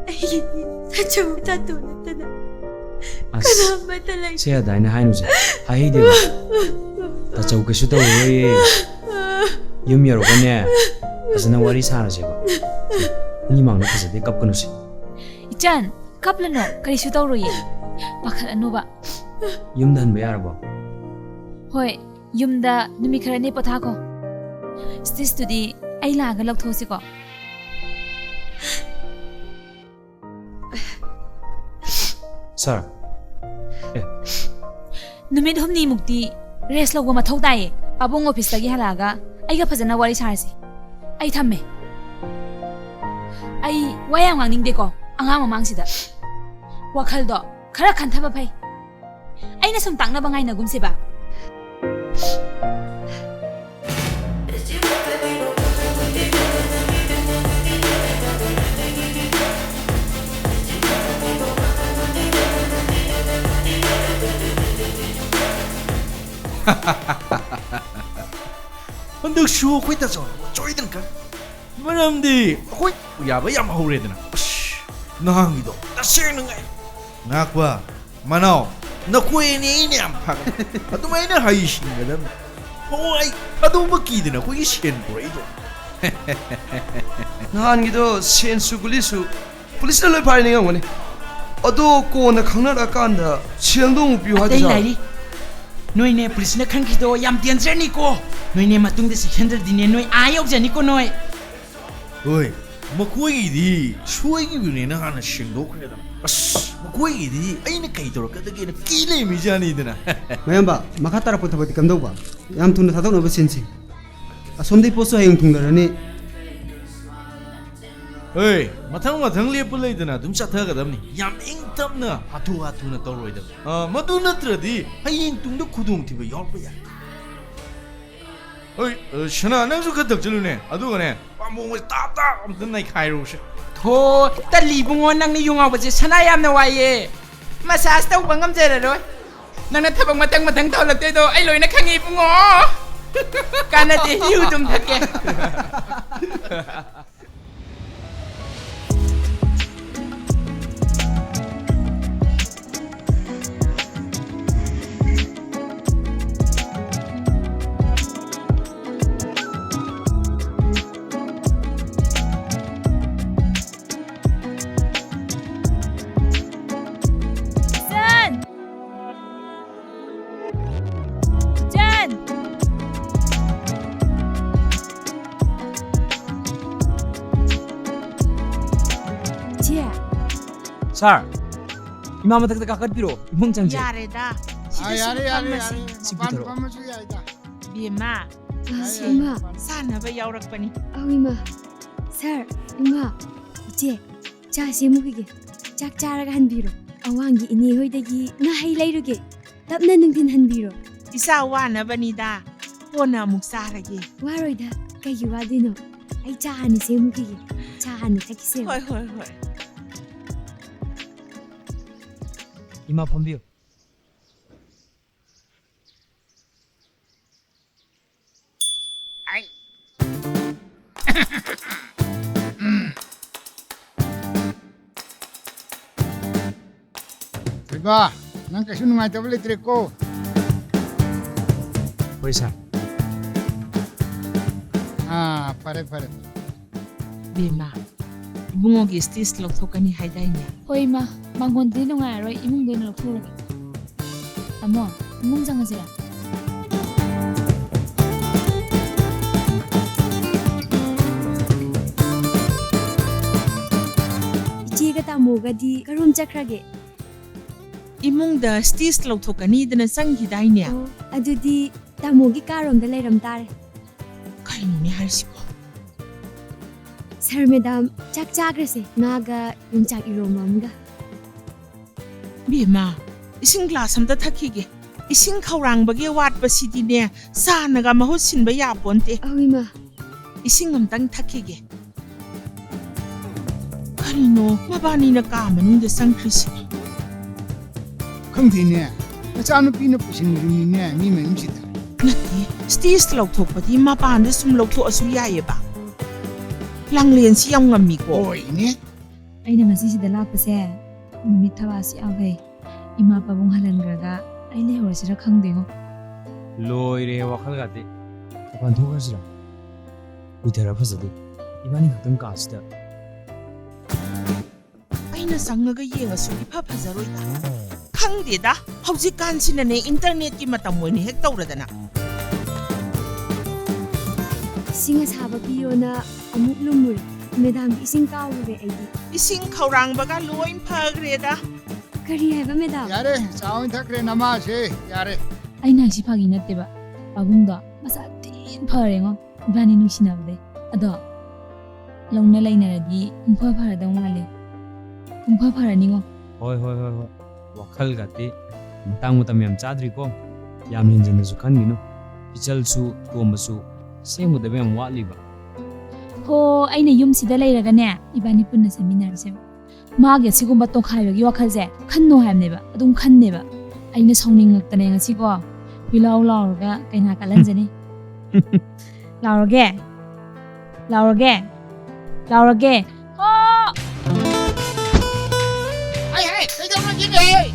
ꯑꯩꯒꯤꯗꯤ ꯇꯥꯆꯧ ꯇꯥꯇꯣꯟ ꯅꯠꯇꯅ ꯑꯁ, ꯀꯅꯥ ꯑꯃꯠꯇ ꯂꯩꯇꯦ꯫ ꯁꯦ ꯑꯗꯥꯏꯅ ꯍꯥꯏꯅꯨꯁꯦ, ꯍꯥꯏꯍꯩꯗꯦꯕ꯫ ꯇꯥꯆꯧ ꯀꯩꯁꯨ ꯇꯧꯔꯣꯏꯌꯦ꯫ ꯌꯨꯝ ꯌꯧꯔꯒꯅꯦ, ꯐꯖꯅ ꯋꯥꯔꯤ ꯁꯥꯔꯁꯦꯕ꯫ ꯃꯤ ꯃꯥꯡꯗ ꯐꯖꯗꯦ, ꯀꯞꯀꯅꯨꯁꯦ꯫ ꯏꯆꯟ, ꯀꯞꯂꯅꯨ, ꯀꯔꯤꯁꯨ ꯇꯧꯔꯣꯏꯌꯦ꯫ ꯄꯥꯈꯠꯂꯅꯨꯕ꯫ ꯌꯨꯝꯗ ꯍꯟꯕ ꯌꯥꯔꯕꯣ? ꯍꯣꯏ, ꯌꯨꯝꯗ ꯅꯨꯃꯤꯠ ꯈꯔꯅꯤ ꯄꯣꯊꯥꯈꯣ꯫ ꯁ꯭ꯇꯤꯆꯇꯨꯗꯤ ꯑꯩ ꯂꯥꯛꯑꯒ ꯂꯧꯊꯣꯛꯁꯤꯀꯣ꯫ ꯁꯥꯔ, ꯑꯦ꯫ ꯅꯨꯃꯤꯠ ꯍꯨꯝꯅꯤꯃꯨꯛꯇꯤ ꯔꯦꯁ ꯂꯧꯕ ꯃꯊꯧ ꯇꯥꯏꯌꯦ꯫ ꯄꯥꯕꯨꯡ ꯑꯣꯐꯤꯁꯇꯒꯤ ꯍꯜꯂꯛꯑꯒ ꯑꯩꯒ ꯐꯖꯅ ꯋꯥꯔꯤ ꯁꯥꯔꯁꯤ꯫ ꯑꯩ ꯊꯝꯃꯦ꯫ ꯑꯩ ꯋꯥ ꯌꯥꯝ ꯉꯥꯡꯅꯤꯡꯗꯦꯀꯣ ꯑꯉꯥꯡ ꯃꯃꯥꯡꯁꯤꯗ꯫ ꯋꯥꯈꯜꯗꯣ ꯈꯔ ꯈꯟꯊꯕ ꯐꯩ꯫ ꯑꯩꯅ ꯁꯨꯝ ꯇꯥꯛꯅꯕ ꯉꯥꯏꯅꯒꯨꯝꯁꯦꯕ꯫ ꯍꯟꯗꯛꯁꯨ ꯑꯩꯈꯣꯏ ꯇꯥꯆꯧ ꯁꯣꯏꯗꯅ ꯈꯪ-, ꯃꯔꯝꯗꯤ ꯑꯩꯈꯣꯏ ꯌꯥꯕ ꯌꯥꯝ ꯍꯧꯔꯦꯗꯅ꯫ ꯑꯁ, ꯅꯍꯥꯟꯒꯤꯗꯣ ꯇꯁꯦꯡꯅ ꯉꯥꯏ-, ꯉꯥꯛꯄ, ꯃꯅꯥꯎ, ꯅꯈꯣꯏ ꯑꯅꯤ ꯑꯩꯅ ꯌꯥꯝ ꯐꯒꯠꯂꯦ꯫ ꯑꯗꯨꯃꯥꯏꯅ ꯍꯩꯁꯤꯡꯒꯗꯕꯅꯤ꯫ ꯍꯣꯏ, ꯑꯗꯨꯃꯛꯀꯤꯗꯅ ꯑꯩꯈꯣꯏꯒꯤ ꯁꯦꯟ ꯄꯨꯔꯛꯏꯗꯣ꯫ ꯅꯍꯥꯟꯒꯤꯗꯣ ꯁꯦꯟꯁꯨ ꯒꯨꯂꯤꯁꯨ ꯄꯨꯂꯤꯁꯅ ꯂꯣꯏ ꯐꯥꯔꯦ, ꯅꯤꯡꯉꯝꯒꯅꯤ꯫ ꯑꯗꯣ ꯀꯣꯟꯅ ꯈꯪꯅꯔꯛꯑꯀꯥꯟꯗ ꯁꯦꯜꯗꯣ ꯑꯃꯨꯛ ꯄꯤꯌꯨ ꯑꯇꯩ ꯍꯥꯏꯗꯣꯏꯖꯥꯠꯂꯣ? ꯂꯥꯏꯔꯤ꯫ ꯅꯣꯏꯅꯦ ꯄꯨꯂꯤꯁꯅ ꯈꯪꯈꯤꯗꯣ ꯌꯥꯝ ꯗꯦꯟꯖꯔꯅꯤꯀꯣ꯫ ꯅꯣꯏꯅꯦ ꯃꯇꯨꯡꯗ ꯆꯦꯛꯁꯤꯟꯗ꯭ꯔꯗꯤꯅꯦ ꯅꯣꯏ ꯑꯥ ꯌꯧꯖꯅꯤꯀꯣ ꯅꯣꯏ꯫ ꯍꯣꯏ, ꯃꯈꯣꯏꯒꯤꯗꯤ ꯁꯣꯏꯈꯤꯕꯅꯦꯅ ꯍꯥꯟꯅ ꯁꯦꯡꯗꯣꯛꯈ꯭ꯔꯦꯗꯅ꯫ ꯑꯁ, ꯃꯈꯣꯏꯒꯤꯗꯤ ꯑꯩꯅ ꯀꯩ ꯇꯧꯔꯛꯀꯗꯒꯦꯅ ꯀꯤ ꯂꯩꯔꯝꯃꯤꯖꯥꯠꯅꯤꯗꯅ꯫ ꯃꯌꯥꯝꯕ, ꯃꯈꯥ ꯇꯥꯔꯛꯄ ꯊꯕꯛꯇꯤ ꯀꯝꯗꯧꯕ? ꯌꯥꯝ ꯊꯨꯅ ꯊꯥꯗꯣꯛꯅꯕ ꯁꯤꯟꯁꯤ꯫ ꯑꯁꯣꯝꯗꯩ ꯄꯣꯠꯁꯨ ꯍꯌꯦꯡ ꯊꯨꯡꯂꯔꯅꯤ꯫ ꯍꯣꯏ, ꯃꯊꯪ ꯃꯊꯪ ꯂꯦꯞꯄ ꯂꯩꯗꯅ ꯑꯗꯨꯝ ꯆꯠꯊꯒꯗꯕꯅꯤ꯫ ꯌꯥꯝ ꯏꯪ ꯇꯞꯅ ꯍꯥꯊꯨ ꯍꯥꯊꯨꯅ ꯇꯧꯔꯣꯏꯗꯕꯅꯤ꯫ ꯑ, ꯃꯗꯨ ꯅꯠꯇ꯭ꯔꯗꯤ ꯍꯌꯦꯡ ꯇꯨꯡꯗ ꯈꯨꯗꯣꯡꯊꯤꯕ ꯌꯥꯎꯔꯛꯄ ꯌꯥꯏ꯫ ꯍꯣꯏ, ꯑ, ꯁꯅꯥ, ꯅꯪꯁꯨ ꯈꯔ ꯊꯛꯆꯜꯂꯨꯅꯦ꯫ ꯑꯗꯨꯒꯅꯦ, ꯄꯥꯝꯕꯣꯝꯒꯁꯦ ꯇꯥꯞ ꯇꯥꯞ ꯑꯝꯇ ꯅꯩꯈꯥꯏꯔꯨꯁꯦ꯫ ꯍꯣ, ꯇꯜꯂꯤ ꯏꯕꯨꯡꯉꯣ, ꯅꯪꯅ ꯌꯨ ꯉꯥꯎꯕꯁꯦ ꯁꯅꯥ ꯌꯥꯝꯅ ꯋꯥꯏꯌꯦ꯫ ꯃꯁꯥꯖ ꯇꯧꯕ ꯉꯝꯖꯔꯔꯣꯏ꯫ ꯅꯪꯅ ꯊꯕꯛ ꯃꯊꯪ ꯃꯊꯪ ꯇꯧꯍꯜꯂꯛꯇꯣꯏꯗꯣ ꯑꯩ ꯂꯣꯏꯅ ꯈꯪꯉꯤ ꯏꯕꯨꯡꯉꯣ꯫ ꯀꯥꯟꯅꯗꯦ, ꯌꯨ ꯑꯗꯨꯝ ꯊꯛꯀꯦ꯫ ꯏꯆꯟ! ꯏꯆꯟ! ꯏꯆꯦ! ꯁꯥꯔ, ꯏꯃꯥ ꯃꯊꯛꯇ ꯀꯥꯈꯠꯄꯤꯔꯣ, ꯏꯃꯨꯡ ꯆꯪꯁꯦ꯫ ꯌꯥꯔꯦꯗ꯫ ꯁꯤꯗ ꯑꯥ, ꯁꯨꯝ ꯌꯥꯔꯦ, ꯌꯥꯔꯦ, ꯐꯝꯃꯁꯤ꯫ ꯌꯥꯔꯦ꯫ ꯁꯤ ꯃꯄꯥꯟ ꯄꯨꯊꯣꯔꯛꯑꯣ꯫ ꯐꯝꯃꯁꯨ ꯌꯥꯏꯗ꯫ ꯕꯦꯝꯃ, ꯑꯥ, ꯁꯤꯁꯦ ꯏꯃꯥ꯫ ꯁꯥꯟꯅꯕ ꯌꯥꯎꯔꯛꯄꯅꯤ꯫ ꯑꯧ, ꯏꯃꯥ꯫ ꯁꯥꯔ, ꯏꯃꯥ, ꯏꯆꯦ, ꯆꯥ ꯁꯦꯝꯃꯨꯈꯤꯒꯦ꯫ ꯆꯥꯛ ꯆꯥꯔꯒ ꯍꯟꯕꯤꯔꯣ꯫ ꯑꯋꯥꯡꯒꯤ ꯏꯅꯦ ꯍꯣꯏꯗꯒꯤ ꯉꯥꯍꯩ ꯂꯩꯔꯨꯒꯦ꯫ ꯇꯞꯅ ꯅꯨꯡꯊꯤꯟ ꯍꯟꯕꯤꯔꯣ꯫ ꯏꯆꯥ ꯋꯥꯅꯕꯅꯤꯗ꯫ ꯀꯣꯟꯅ ꯑꯃꯨꯛ ꯆꯥꯔꯒꯦ꯫ ꯋꯥꯔꯣꯏꯗ, ꯀꯩꯒꯤ ꯋꯥꯗꯣꯏꯅꯣ? ꯑꯩ ꯆꯥ ꯍꯥꯟꯅ ꯁꯦꯝꯃꯨꯈꯤꯒꯦ꯫ ꯆꯥ ꯍꯥꯟꯅ ꯊꯛꯈꯤꯁꯦꯕ꯫ ꯍꯣꯏ, ꯍꯣꯏ, ꯍꯣꯏ꯫ ꯏꯃꯥ, ꯐꯝꯕꯤꯌꯨ꯫ ꯑꯩ꯫ ꯊꯣꯏꯕ, ꯅꯪ ꯀꯩꯁꯨ ꯅꯨꯡꯉꯥꯏꯇꯕ ꯂꯩꯇ꯭ꯔꯦꯀꯣ? ꯍꯣꯏ, ꯁꯥꯔ꯫ ꯑꯥ, ꯐꯔꯦ, ꯐꯔꯦ꯫ ꯕꯦꯝꯃ, ꯏꯕꯨꯡꯉꯣꯒꯤ ꯁ꯭ꯇꯤꯆ ꯂꯧꯊꯣꯛꯀꯅꯤ ꯍꯥꯏꯗꯥꯏꯅꯦ? ꯍꯣꯏ, ꯏꯃꯥ꯫ ꯃꯉꯣꯟꯗꯗꯤ ꯅꯨꯡꯉꯥꯏꯔꯔꯣꯏ, ꯏꯃꯨꯡꯗ ꯑꯣꯏꯅ ꯂꯧꯊꯣꯛꯎꯔꯒꯦ꯫ ꯇꯥꯃꯣ, ꯏꯃꯨꯡ ꯆꯪꯉꯁꯤꯔ? ꯏꯆꯦꯒ ꯇꯥꯃꯣꯒꯗꯤ ꯀꯔꯣꯝ ꯆꯠꯈ꯭ꯔꯒꯦ? ꯏꯃꯨꯡꯗ ꯁ꯭ꯇꯤꯆ ꯂꯧꯊꯣꯛꯀꯅꯤꯗꯅ ꯆꯪꯈꯤꯗꯥꯏꯅꯦ? ꯑꯣ, ꯑꯗꯨꯗꯤ ꯇꯥꯃꯣꯒꯤ ꯀꯥꯔꯣꯝꯗ ꯂꯩꯔꯝ ꯇꯥꯔꯦ꯫ ꯀꯩꯅꯣꯅꯦ ꯍꯥꯏꯁꯤꯕꯣ? ꯁꯥꯔ, ꯃꯦꯗꯥꯝ, ꯆꯥꯛ ꯆꯥꯈ꯭ꯔꯁꯦ, ꯉꯥꯒ ꯌꯣꯡꯆꯥꯛ ꯏꯔꯣꯝꯕ ꯑꯃꯒ꯫ ꯕꯦꯝꯃ, ꯏꯁꯤꯡ ꯒ꯭ꯂꯥꯁ ꯑꯝꯇ ꯊꯛꯈꯤꯒꯦ꯫ ꯏꯁꯤꯡ ꯈꯧꯔꯥꯡꯕꯒꯤ ꯑꯋꯥꯠꯄꯁꯤꯗꯤꯅꯦ, ꯆꯥꯅꯒ ꯃꯍꯨꯠ ꯁꯤꯟꯕ ꯌꯥꯄꯣꯟꯇꯦ꯫ ꯑꯧ, ꯏꯃꯥ꯫ ꯏꯁꯤꯡ ꯑꯝꯇꯪ ꯊꯛꯈꯤꯒꯦ꯫ ꯀꯩꯅꯣ ꯃꯕꯥꯅꯤꯅ ꯀꯥ ꯃꯅꯨꯡꯗ ꯆꯪꯈ꯭ꯔꯤꯁꯤ? ꯈꯪꯗꯦꯅꯦ, ꯃꯆꯥꯅꯨꯄꯤꯅ ꯄꯨꯁꯤꯟꯈ꯭ꯔꯤꯅꯤꯅꯦ ꯃꯤ ꯃꯌꯨꯝꯁꯤꯗ꯫ ꯅꯠꯇꯦ, ꯁ꯭ꯇꯦꯖ ꯂꯧꯊꯣꯛꯄꯗꯤ ꯃꯄꯥꯟꯗ ꯁꯨꯝ ꯂꯧꯊꯣꯛꯑꯁꯨ ꯌꯥꯏꯌꯦꯕ꯫ ꯂꯥꯡꯂꯦꯟꯁꯤ ꯌꯥꯝ ꯉꯝꯃꯤꯀꯣ꯫ ꯍꯣꯏꯅꯦ꯫ ꯑꯩꯅ ꯉꯁꯤꯁꯤꯗ ꯂꯥꯛꯄꯁꯦ ꯅꯨꯃꯤꯠ ꯊꯕꯥꯁꯤ ꯌꯥꯎꯈꯩ꯫ ꯏꯃꯥ ꯄꯥꯕꯨꯡ ꯍꯜꯍꯟꯈ꯭ꯔꯒ ꯑꯩ ꯂꯩꯍꯧꯔꯁꯤꯔ ꯈꯪꯗꯦꯉꯣ꯫ ꯂꯣꯏꯔꯦ ꯋꯥꯈꯜꯒꯗꯤ꯫ ꯃꯄꯥꯟ ꯊꯣꯛꯈ꯭ꯔꯁꯤꯔ? ꯀꯨꯏꯊꯔ ꯐꯖꯗꯦ꯫ ꯏꯕꯥꯅꯤ ꯈꯛꯇꯪ ꯀꯥꯁꯤꯗ꯫ ꯑꯩꯅ ꯆꯪꯉꯒ ꯌꯦꯡꯉꯁꯨ ꯏꯐ ꯐꯖꯔꯣꯏꯗ꯫ ꯈꯪꯗꯦꯗ, ꯍꯧꯖꯤꯛꯀꯥꯟꯁꯤꯅꯅꯦ ꯏꯟꯇꯔꯅꯦꯠꯀꯤ ꯃꯇꯝ ꯑꯣꯏꯅ ꯍꯦꯛ ꯇꯧꯔꯗꯅ꯫ ꯏꯁꯤꯡ ꯑꯁꯥꯕ ꯄꯤꯌꯣꯅ ꯑꯃꯨꯛ ꯂꯨꯝꯃꯨꯔꯦ꯫ ꯃꯦꯗꯥꯝꯒꯤ ꯏꯁꯤꯡ ꯀꯥꯎꯔꯨꯔꯦ ꯑꯩꯗꯤ꯫ ꯏꯁꯤꯡ ꯈꯧꯔꯥꯡꯕꯒ ꯂꯣꯏ ꯐꯈ꯭ꯔꯦꯗ꯫ ꯀꯔꯤ ꯍꯥꯏꯕ ꯃꯦꯗꯥꯝ? ꯌꯥꯔꯦ, ꯆꯥ ꯑꯣꯏꯅ ꯊꯛꯈ꯭ꯔꯦ ꯅꯃꯥꯁꯦ, ꯌꯥꯔꯦ꯫ ꯑꯩꯅ ꯍꯥꯏꯁꯤ ꯐꯥꯒꯤ ꯅꯠꯇꯦꯕ꯫ ꯄꯥꯕꯨꯡꯗꯣ ꯃꯁꯥ ꯊꯤꯅ ꯐꯔꯦꯉꯣ, ꯏꯕꯥꯅꯤ ꯅꯨꯡꯁꯤꯅꯕꯗꯩ꯫ ꯑꯗꯣ ꯂꯧꯅ ꯂꯩꯅꯔꯗꯤ ꯄꯨꯡꯐ ꯐꯔꯗꯧ ꯃꯥꯜꯂꯦ꯫ ꯄꯨꯡꯐ ꯐꯔꯅꯤꯉꯣ꯫ ꯍꯣꯏ, ꯍꯣꯏ, ꯍꯣꯏ, ꯍꯣꯏ꯫ ꯋꯥꯈꯜꯒꯗꯤ ꯃꯇꯥꯡ ꯃꯇꯝ ꯌꯥꯝ ꯆꯥꯗ꯭ꯔꯤꯀꯣ꯫ ꯌꯥꯝ ꯍꯦꯟꯖꯤꯟꯅꯁꯨ ꯈꯟꯒꯤꯅꯨ꯫ ꯏꯆꯜꯁꯨ ꯇꯣꯝꯕꯁꯨ ꯁꯦꯝꯒꯗꯕ ꯌꯥꯝ ꯋꯥꯠꯂꯤꯕ꯫ ꯍꯣ, ꯑꯩꯅ ꯌꯨꯝꯁꯤꯗ ꯂꯩꯔꯒꯅꯦ, ꯏꯕꯥꯅꯤ ꯄꯨꯟꯅ ꯁꯦꯝꯃꯤꯟꯅꯔꯁꯦꯕ꯫ ꯃꯥꯒꯤ ꯑꯁꯤꯒꯨꯝꯕ ꯇꯣꯈꯥꯏꯕꯒꯤ ꯋꯥꯈꯜꯁꯦ ꯈꯟꯅꯣ ꯍꯥꯏꯕꯅꯦꯕ, ꯑꯗꯨꯝ ꯈꯟꯅꯦꯕ꯫ ꯑꯩꯅ ꯁꯥꯎꯅꯤꯡꯉꯛꯇꯅꯦ ꯉꯁꯤꯀꯣ, ꯀꯣꯏꯂꯥꯎ ꯂꯥꯎꯔꯒ ꯀꯩꯅꯥ ꯀꯜꯍꯟꯖꯅꯤ꯫ ꯂꯥꯎꯔꯒꯦ? ꯂꯥꯎꯔꯒꯦ? ꯂꯥꯎꯔꯒꯦ? ꯍꯣ! ꯍꯩ, ꯍꯩ, ꯀꯩꯗꯧꯔꯒꯦꯅꯦ?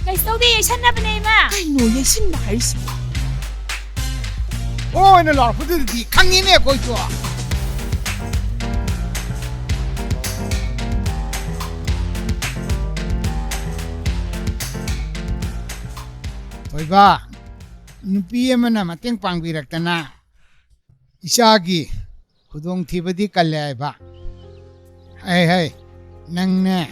ꯀꯩꯁꯨ ꯇꯧꯗꯦ, ꯌꯩꯁꯟꯅꯕꯅꯦ, ꯏꯃꯥ꯫ ꯀꯩꯅꯣ ꯌꯩꯁꯤꯟꯕ ꯍꯥꯏꯔꯤꯁꯤꯕꯣ? ꯑꯣ ꯑꯣꯏꯅ ꯂꯥꯎꯔꯛꯄꯗꯨꯗꯗꯤ ꯈꯪꯉꯤꯅꯦ ꯑꯩꯈꯣꯏꯁꯨ꯫ ꯊꯣꯏꯕ, ꯅꯨꯄꯤ ꯑꯃꯅ ꯃꯇꯦꯡ ꯄꯥꯡꯕꯤꯔꯛꯇꯅ ꯏꯆꯥꯒꯤ ꯈꯨꯗꯣꯡꯊꯤꯕꯗꯤ ꯀꯜꯂꯦ ꯍꯥꯏꯕ꯫ ꯍꯩ, ꯍꯩ, ꯅꯪꯅꯦ,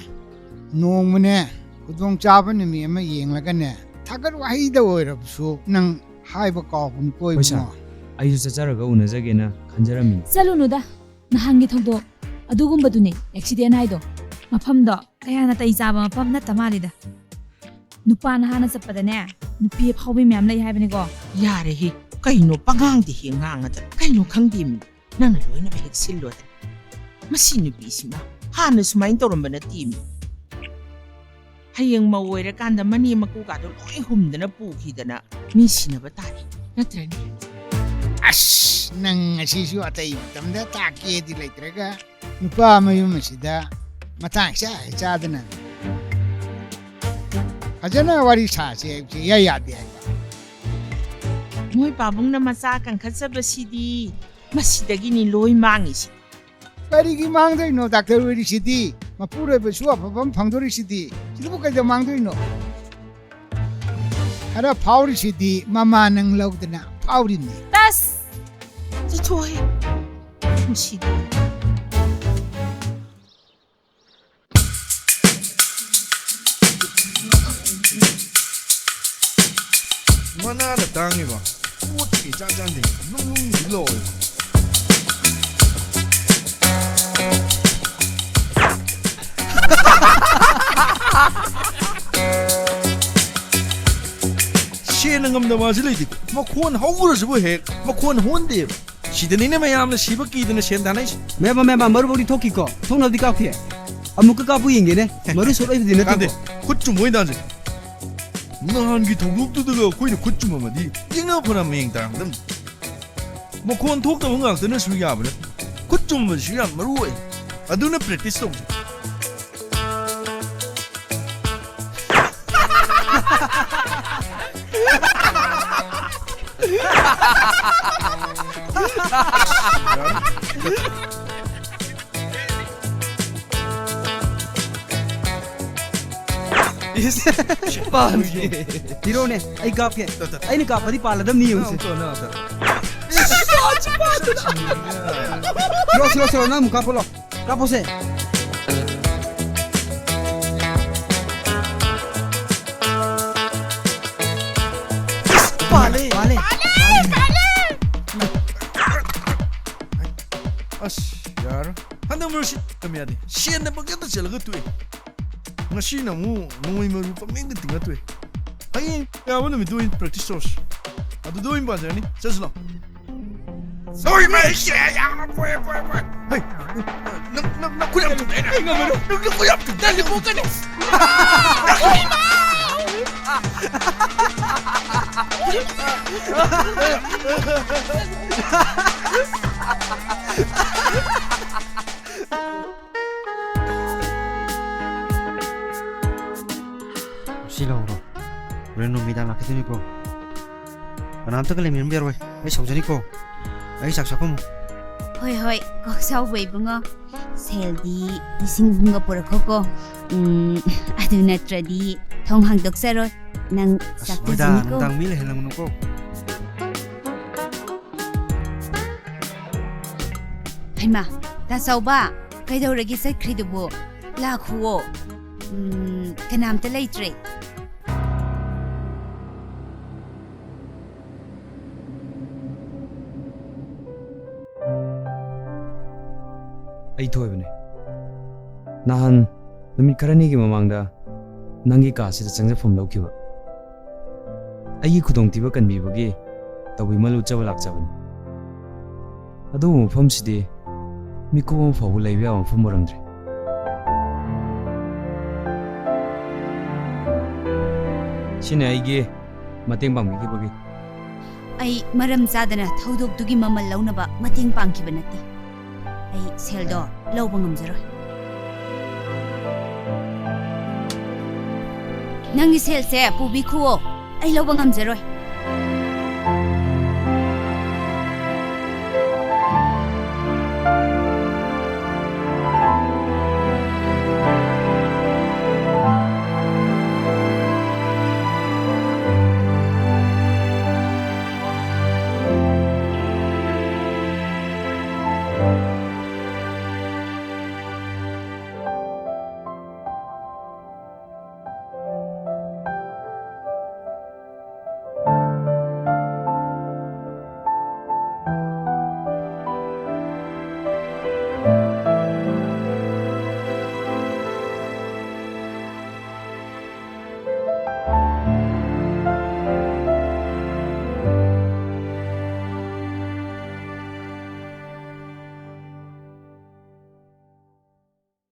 ꯅꯣꯡꯃꯅꯦ, ꯈꯨꯗꯣꯡꯆꯥꯕ ꯅꯨꯃꯤꯠ ꯑꯃ ꯌꯦꯡꯂꯒꯅꯦ, ꯊꯥꯒꯠ ꯋꯥꯍꯩꯗ ꯑꯣꯏꯔꯕꯁꯨ ꯅꯪ ꯍꯥꯏꯕ ꯀꯥꯎꯒꯨꯝ ꯀꯣ, ꯍꯣꯏ, ꯁꯥꯔ꯫ ꯏꯕꯨꯡꯉꯣ꯫ ꯑꯩꯁꯨ ꯆꯠꯆꯔꯒ ꯎꯅꯖꯒꯦꯅ ꯈꯟꯖꯔꯝꯃꯤꯅꯤ꯫ ꯆꯠꯂꯨꯅꯨꯗ, ꯅꯍꯥꯟꯒꯤ ꯊꯧꯗꯣꯛ ꯑꯗꯨꯒꯨꯝꯕꯗꯨꯅꯦ ꯑꯦꯛꯁꯤꯗꯦꯟ ꯍꯥꯏꯗꯣ꯫ ꯃꯐꯝꯗꯣ ꯀꯌꯥ ꯅꯥꯇꯩ ꯆꯥꯕ ꯃꯐꯝ ꯅꯠꯇ ꯃꯥꯜꯂꯤꯗ꯫ ꯅꯨꯄꯥ ꯅꯍꯥꯅ ꯆꯠꯄꯗꯅꯦ, ꯅꯨꯄꯤ ꯑꯐꯥꯎꯕꯤ ꯃꯌꯥꯝ ꯂꯩ ꯍꯥꯏꯕꯅꯤꯀꯣ꯫ ꯌꯥꯔꯦꯍꯦ, ꯀꯩꯅꯣ ꯄꯉꯥꯡꯗ ꯍꯦꯛ ꯉꯥꯡꯉꯗ? ꯀꯩꯅꯣ ꯈꯪꯗꯦꯃꯤ, ꯅꯪꯅ ꯂꯣꯏꯅꯃꯛ ꯍꯦꯛ ꯁꯤꯜꯂꯣꯗ꯫ ꯃꯁꯤ ꯅꯨꯄꯤꯁꯤꯃ ꯍꯥꯟꯅ ꯁꯨꯃꯥꯏꯅ ꯇꯧꯔꯝꯕ ꯅꯠꯇꯦꯃꯤ꯫ ꯍꯌꯦꯡ ꯃꯧ ꯑꯣꯏꯔꯀꯥꯟꯗ ꯃꯅꯦꯝ ꯃꯀꯨꯒꯥꯗꯣ ꯂꯣꯏ ꯍꯨꯝꯗꯅ ꯄꯨꯈꯤꯗꯅ ꯃꯤ ꯁꯤꯅꯕ ꯇꯥꯔꯦ, ꯅꯠꯇ꯭ꯔꯅꯦ? ꯑꯁ, ꯅꯪ ꯉꯁꯤꯁꯨ ꯑꯇꯩ ꯃꯇꯝꯗ ꯇꯥꯛꯀꯦꯗꯤ ꯂꯩꯇ꯭ꯔꯒ ꯅꯨꯄꯥ ꯃꯌꯨꯝ ꯑꯁꯤꯗ ꯃꯇꯥꯡ ꯏꯆꯥ ꯍꯦꯛ ꯆꯥꯗꯅ ꯐꯖꯅ ꯋꯥꯔꯤ ꯁꯥꯁꯦ ꯍꯥꯏꯕꯁꯦ ꯏꯌꯥ ꯌꯥꯗꯦ ꯍꯥꯏꯕ꯫ ꯃꯣꯏ ꯄꯥꯕꯨꯡꯅ ꯃꯆꯥ ꯀꯟꯈꯠꯆꯕꯁꯤꯗꯤ ꯃꯁꯤꯗꯒꯤꯅꯤ ꯂꯣꯏ ꯃꯥꯡꯉꯤꯁꯤ꯫ ꯀꯔꯤꯒꯤ ꯃꯥꯡꯗꯣꯏꯅꯣ? ꯗꯥꯛꯇꯔ ꯑꯣꯏꯔꯤꯁꯤꯗꯤ, ꯃꯄꯨꯔꯣꯏꯕꯁꯨ ꯑꯐꯕ ꯑꯃ ꯐꯪꯗꯣꯔꯤꯁꯤꯗꯤ, ꯁꯤꯗꯕꯨ ꯀꯩꯗ ꯃꯥꯡꯗꯣꯏꯅꯣ? ꯈꯔ ꯐꯥꯎꯔꯤꯁꯤꯗꯤ ꯃꯃꯥ ꯅꯪ ꯂꯧꯗꯅ ꯐꯥꯎꯔꯤꯅꯤ꯫ ꯇꯁ! ꯆꯠꯊꯣꯛꯍꯦ꯫ ꯃꯁꯤꯗꯤ꯫ ꯃꯅꯥꯗ ꯇꯥꯡꯉꯤꯕ ꯄꯣꯠꯀꯤ ꯏꯆꯥꯟ ꯆꯥꯟꯗꯦ꯫ ꯅꯨꯡ ꯅꯨꯡꯗꯤ ꯂꯧꯋꯦ꯫ ꯁꯦꯟꯅ ꯉꯝꯗꯕ ꯍꯥꯏꯁꯤ ꯂꯩꯇꯦ꯫ ꯃꯈꯣꯟ ꯍꯧꯔꯁꯤꯕꯨ ꯍꯦꯛ ꯃꯈꯣꯟ ꯍꯣꯟꯗꯦꯕ꯫ ꯁꯤꯗꯅꯤꯅꯦ ꯃꯌꯥꯝꯅ ꯁꯤꯕ ꯀꯤꯗꯅ ꯁꯦꯟ ꯊꯥꯅꯩꯁꯦ꯫ ꯃꯦꯝꯕ ꯃꯦꯝꯕ ꯃꯔꯨꯕꯧꯗꯤ ꯊꯣꯛꯈꯤꯀꯣ꯫ ꯊꯣꯛꯅꯕꯗꯤ ꯀꯥꯞꯈꯤ꯫ ꯑꯃꯨꯛꯀ ꯀꯥꯞꯄꯨ ꯌꯦꯡꯒꯦꯅꯦ꯫ ꯃꯔꯨ ꯁꯣꯛꯂꯛꯏꯕꯗꯤ ꯀꯥꯟꯗꯦ꯫ ꯅꯠꯇꯦꯀꯣ꯫ ꯈꯨꯠ ꯆꯨꯝꯕ ꯑꯣꯏꯅ ꯇꯥꯟꯁꯦ꯫ ꯅꯍꯥꯟꯒꯤ ꯊꯧꯗꯣꯛꯇꯨꯗꯒ ꯑꯩꯈꯣꯏꯅ ꯈꯨꯠ ꯆꯨꯝꯃꯝꯃꯗꯤ ꯌꯦꯡꯅ ꯐꯅ ꯃꯌꯦꯡ ꯇꯥꯔꯝꯒꯗꯕꯅꯤ꯫ ꯃꯈꯣꯟ ꯊꯣꯛꯇꯕ ꯉꯥꯛꯇꯅꯁꯨ ꯌꯥꯕ ꯅꯠꯇꯦ꯫ ꯈꯨꯠ ꯆꯨꯝꯕꯁꯤꯁꯨ ꯌꯥꯝ ꯃꯔꯨ ꯑꯣꯏ꯫ ꯑꯗꯨꯅ ꯄ꯭ꯔꯦꯛꯇꯤꯁ ꯇꯧꯁꯦ꯫ ꯄꯥꯟꯒꯦ꯫ ꯄꯤꯔꯛꯑꯣꯅꯦ, ꯑꯩ ꯀꯥꯞꯀꯦ꯫ ꯑꯩꯅ ꯀꯥꯞꯄꯗꯤ ꯄꯥꯜꯂꯗꯕꯅꯤ ꯌꯦꯡꯉꯨꯁꯦ꯫ ꯁꯤꯔꯣ, ꯁꯤꯔꯣ, ꯁꯤꯔꯣ, ꯅꯪ ꯑꯃꯨꯛ ꯀꯥꯞꯄꯂꯣ꯫ ꯀꯥꯞꯄꯣꯁꯦ꯫ ꯄꯥꯜꯂꯦ꯫ ꯄꯥꯜꯂꯦ꯫ ꯑꯁ, ꯌꯥꯔꯣꯏ꯫ ꯍꯟꯗꯛ ꯃꯔꯛꯁꯤ ꯇꯝ ꯌꯥꯗꯦ꯫ ꯁꯦꯟꯗ ꯄꯪꯆꯠꯇ ꯆꯠꯂꯒ ꯇꯣꯛꯑꯦ꯫ ꯉꯁꯤꯅ ꯑꯃꯨꯛ ꯅꯣꯡꯃꯩ ꯃꯔꯨ ꯄꯪꯂꯦꯡꯗ ꯇꯤꯡꯉ ꯇꯣꯛꯑꯦ꯫ ꯍꯌꯦꯡ ꯌꯥꯕ ꯅꯨꯃꯤꯠꯇꯨ ꯑꯣꯏꯅ ꯄ꯭ꯔꯦꯛꯇꯤꯁ ꯇꯧꯔꯁꯤ꯫ ꯑꯗꯨꯗ ꯑꯣꯏꯅ ꯄꯥꯖꯔꯅꯤ꯫ ꯆꯠꯁꯤ ꯂꯥꯛꯑꯣ꯫ ꯁꯣꯏ ꯃꯩꯁꯦ ꯌꯥꯝꯅ ꯄꯣꯛꯑꯦ, ꯄꯣꯛꯑꯦ, ꯄꯣꯛꯑꯦ꯫ ꯍꯩ! ꯅꯪ, ꯅꯪ, ꯅꯪ ꯈꯨꯠ ꯌꯥꯝ ꯊꯨꯗꯦꯅꯦ꯫ ꯑꯩ ꯉꯝꯃꯔꯣꯏ꯫ ꯅꯪ, ꯅꯪ ꯈꯨꯠ ꯌꯥꯝ ꯊꯨꯗꯦ꯫ ꯅꯪ ꯄꯣꯛꯀꯅꯤ꯫ ꯁꯤ ꯂꯧꯔꯣ꯫ ꯍꯣꯔꯦꯟ ꯅꯨꯃꯤꯗꯥꯡ ꯂꯥꯛꯈꯤꯗꯣꯏꯅꯤꯀꯣ꯫ ꯀꯅꯥꯝꯇꯒ ꯂꯩꯃꯤꯟꯅꯕ ꯌꯥꯔꯣꯏ꯫ ꯑꯩ ꯁꯥꯎꯖꯅꯤꯀꯣ꯫ ꯑꯩ ꯆꯥꯛ ꯆꯥꯐꯝ꯫ ꯍꯣꯏ, ꯍꯣꯏ, ꯀꯣꯛ ꯁꯥꯎꯕ ꯏꯕꯨꯡꯉꯣ꯫ ꯁꯦꯜꯗꯤ ꯂꯤꯁꯤꯡ ꯑꯍꯨꯝꯒ ꯄꯨꯔꯛꯈꯣꯀꯣ꯫ ꯎꯝ, ꯑꯗꯨ ꯅꯠꯇ꯭ꯔꯗꯤ ꯊꯣꯡ ꯍꯥꯡꯗꯣꯛꯆꯔꯣꯏ꯫ ꯅꯪ ꯑꯁ, ꯆꯥꯛ ꯍꯣꯏꯗ, ꯆꯥꯖꯅꯤꯀꯣ꯫ ꯅꯨꯡꯗꯥꯡ ꯃꯤ ꯂꯩꯍꯜꯂꯝꯒꯅꯨꯀꯣ꯫ ꯍꯩꯃꯥ, ꯇꯥ ꯆꯥꯎꯕ, ꯀꯩꯗꯧꯔꯒꯦ ꯆꯠꯈ꯭ꯔꯤꯗꯨꯕꯨ? ꯂꯥꯛꯈꯨꯑꯣ꯫ ꯎꯝ, ꯀꯅꯥꯝꯇ ꯂꯩꯇ꯭ꯔꯦ꯫ ꯑꯩ ꯊꯣꯏꯕꯅꯦ꯫ ꯅꯍꯥꯟ ꯅꯨꯃꯤꯠ ꯈꯔꯅꯤꯒꯤ ꯃꯃꯥꯡꯗ ꯅꯪꯒꯤ ꯀꯥꯁꯤꯗ ꯆꯪꯖꯐꯝ ꯂꯧꯈꯤꯕ꯫ ꯑꯩꯒꯤ ꯈꯨꯗꯣꯡꯊꯤꯕ ꯀꯟꯕꯤꯕꯒꯤ ꯇꯧꯕꯤꯃꯜꯂꯨ ꯆꯕ ꯂꯥꯛꯆꯕꯅꯤ꯫ ꯑꯗꯨꯕꯨ ꯃꯐꯝꯁꯤꯗꯤ ꯃꯤꯀꯨꯞ ꯑꯃ ꯐꯥꯎꯕ ꯂꯩꯕ ꯌꯥꯕ ꯃꯐꯝ ꯑꯣꯏꯔꯝꯗ꯭ꯔꯦ꯫ ꯁꯤꯅꯦ ꯑꯩꯒꯤ ꯃꯇꯦꯡ ꯄꯥꯡꯕꯤꯈꯤꯕꯒꯤ꯫ ꯑꯩ ꯃꯔꯝ ꯆꯥꯗꯅ ꯊꯧꯗꯣꯛꯇꯨꯒꯤ ꯃꯃꯜ ꯂꯧꯅꯕ ꯃꯇꯦꯡ ꯄꯥꯡꯈꯤꯕ ꯅꯠꯇꯦ꯫ ꯑꯩ ꯁꯦꯜꯗꯣ ꯂꯧꯕ ꯉꯝꯖꯔꯣꯏ꯫ ꯅꯪꯒꯤ ꯁꯦꯜꯁꯦ ꯄꯨꯕꯤꯈꯨꯑꯣ꯫ ꯑꯩ ꯂꯧꯕ ꯉꯝꯖꯔꯣꯏ꯫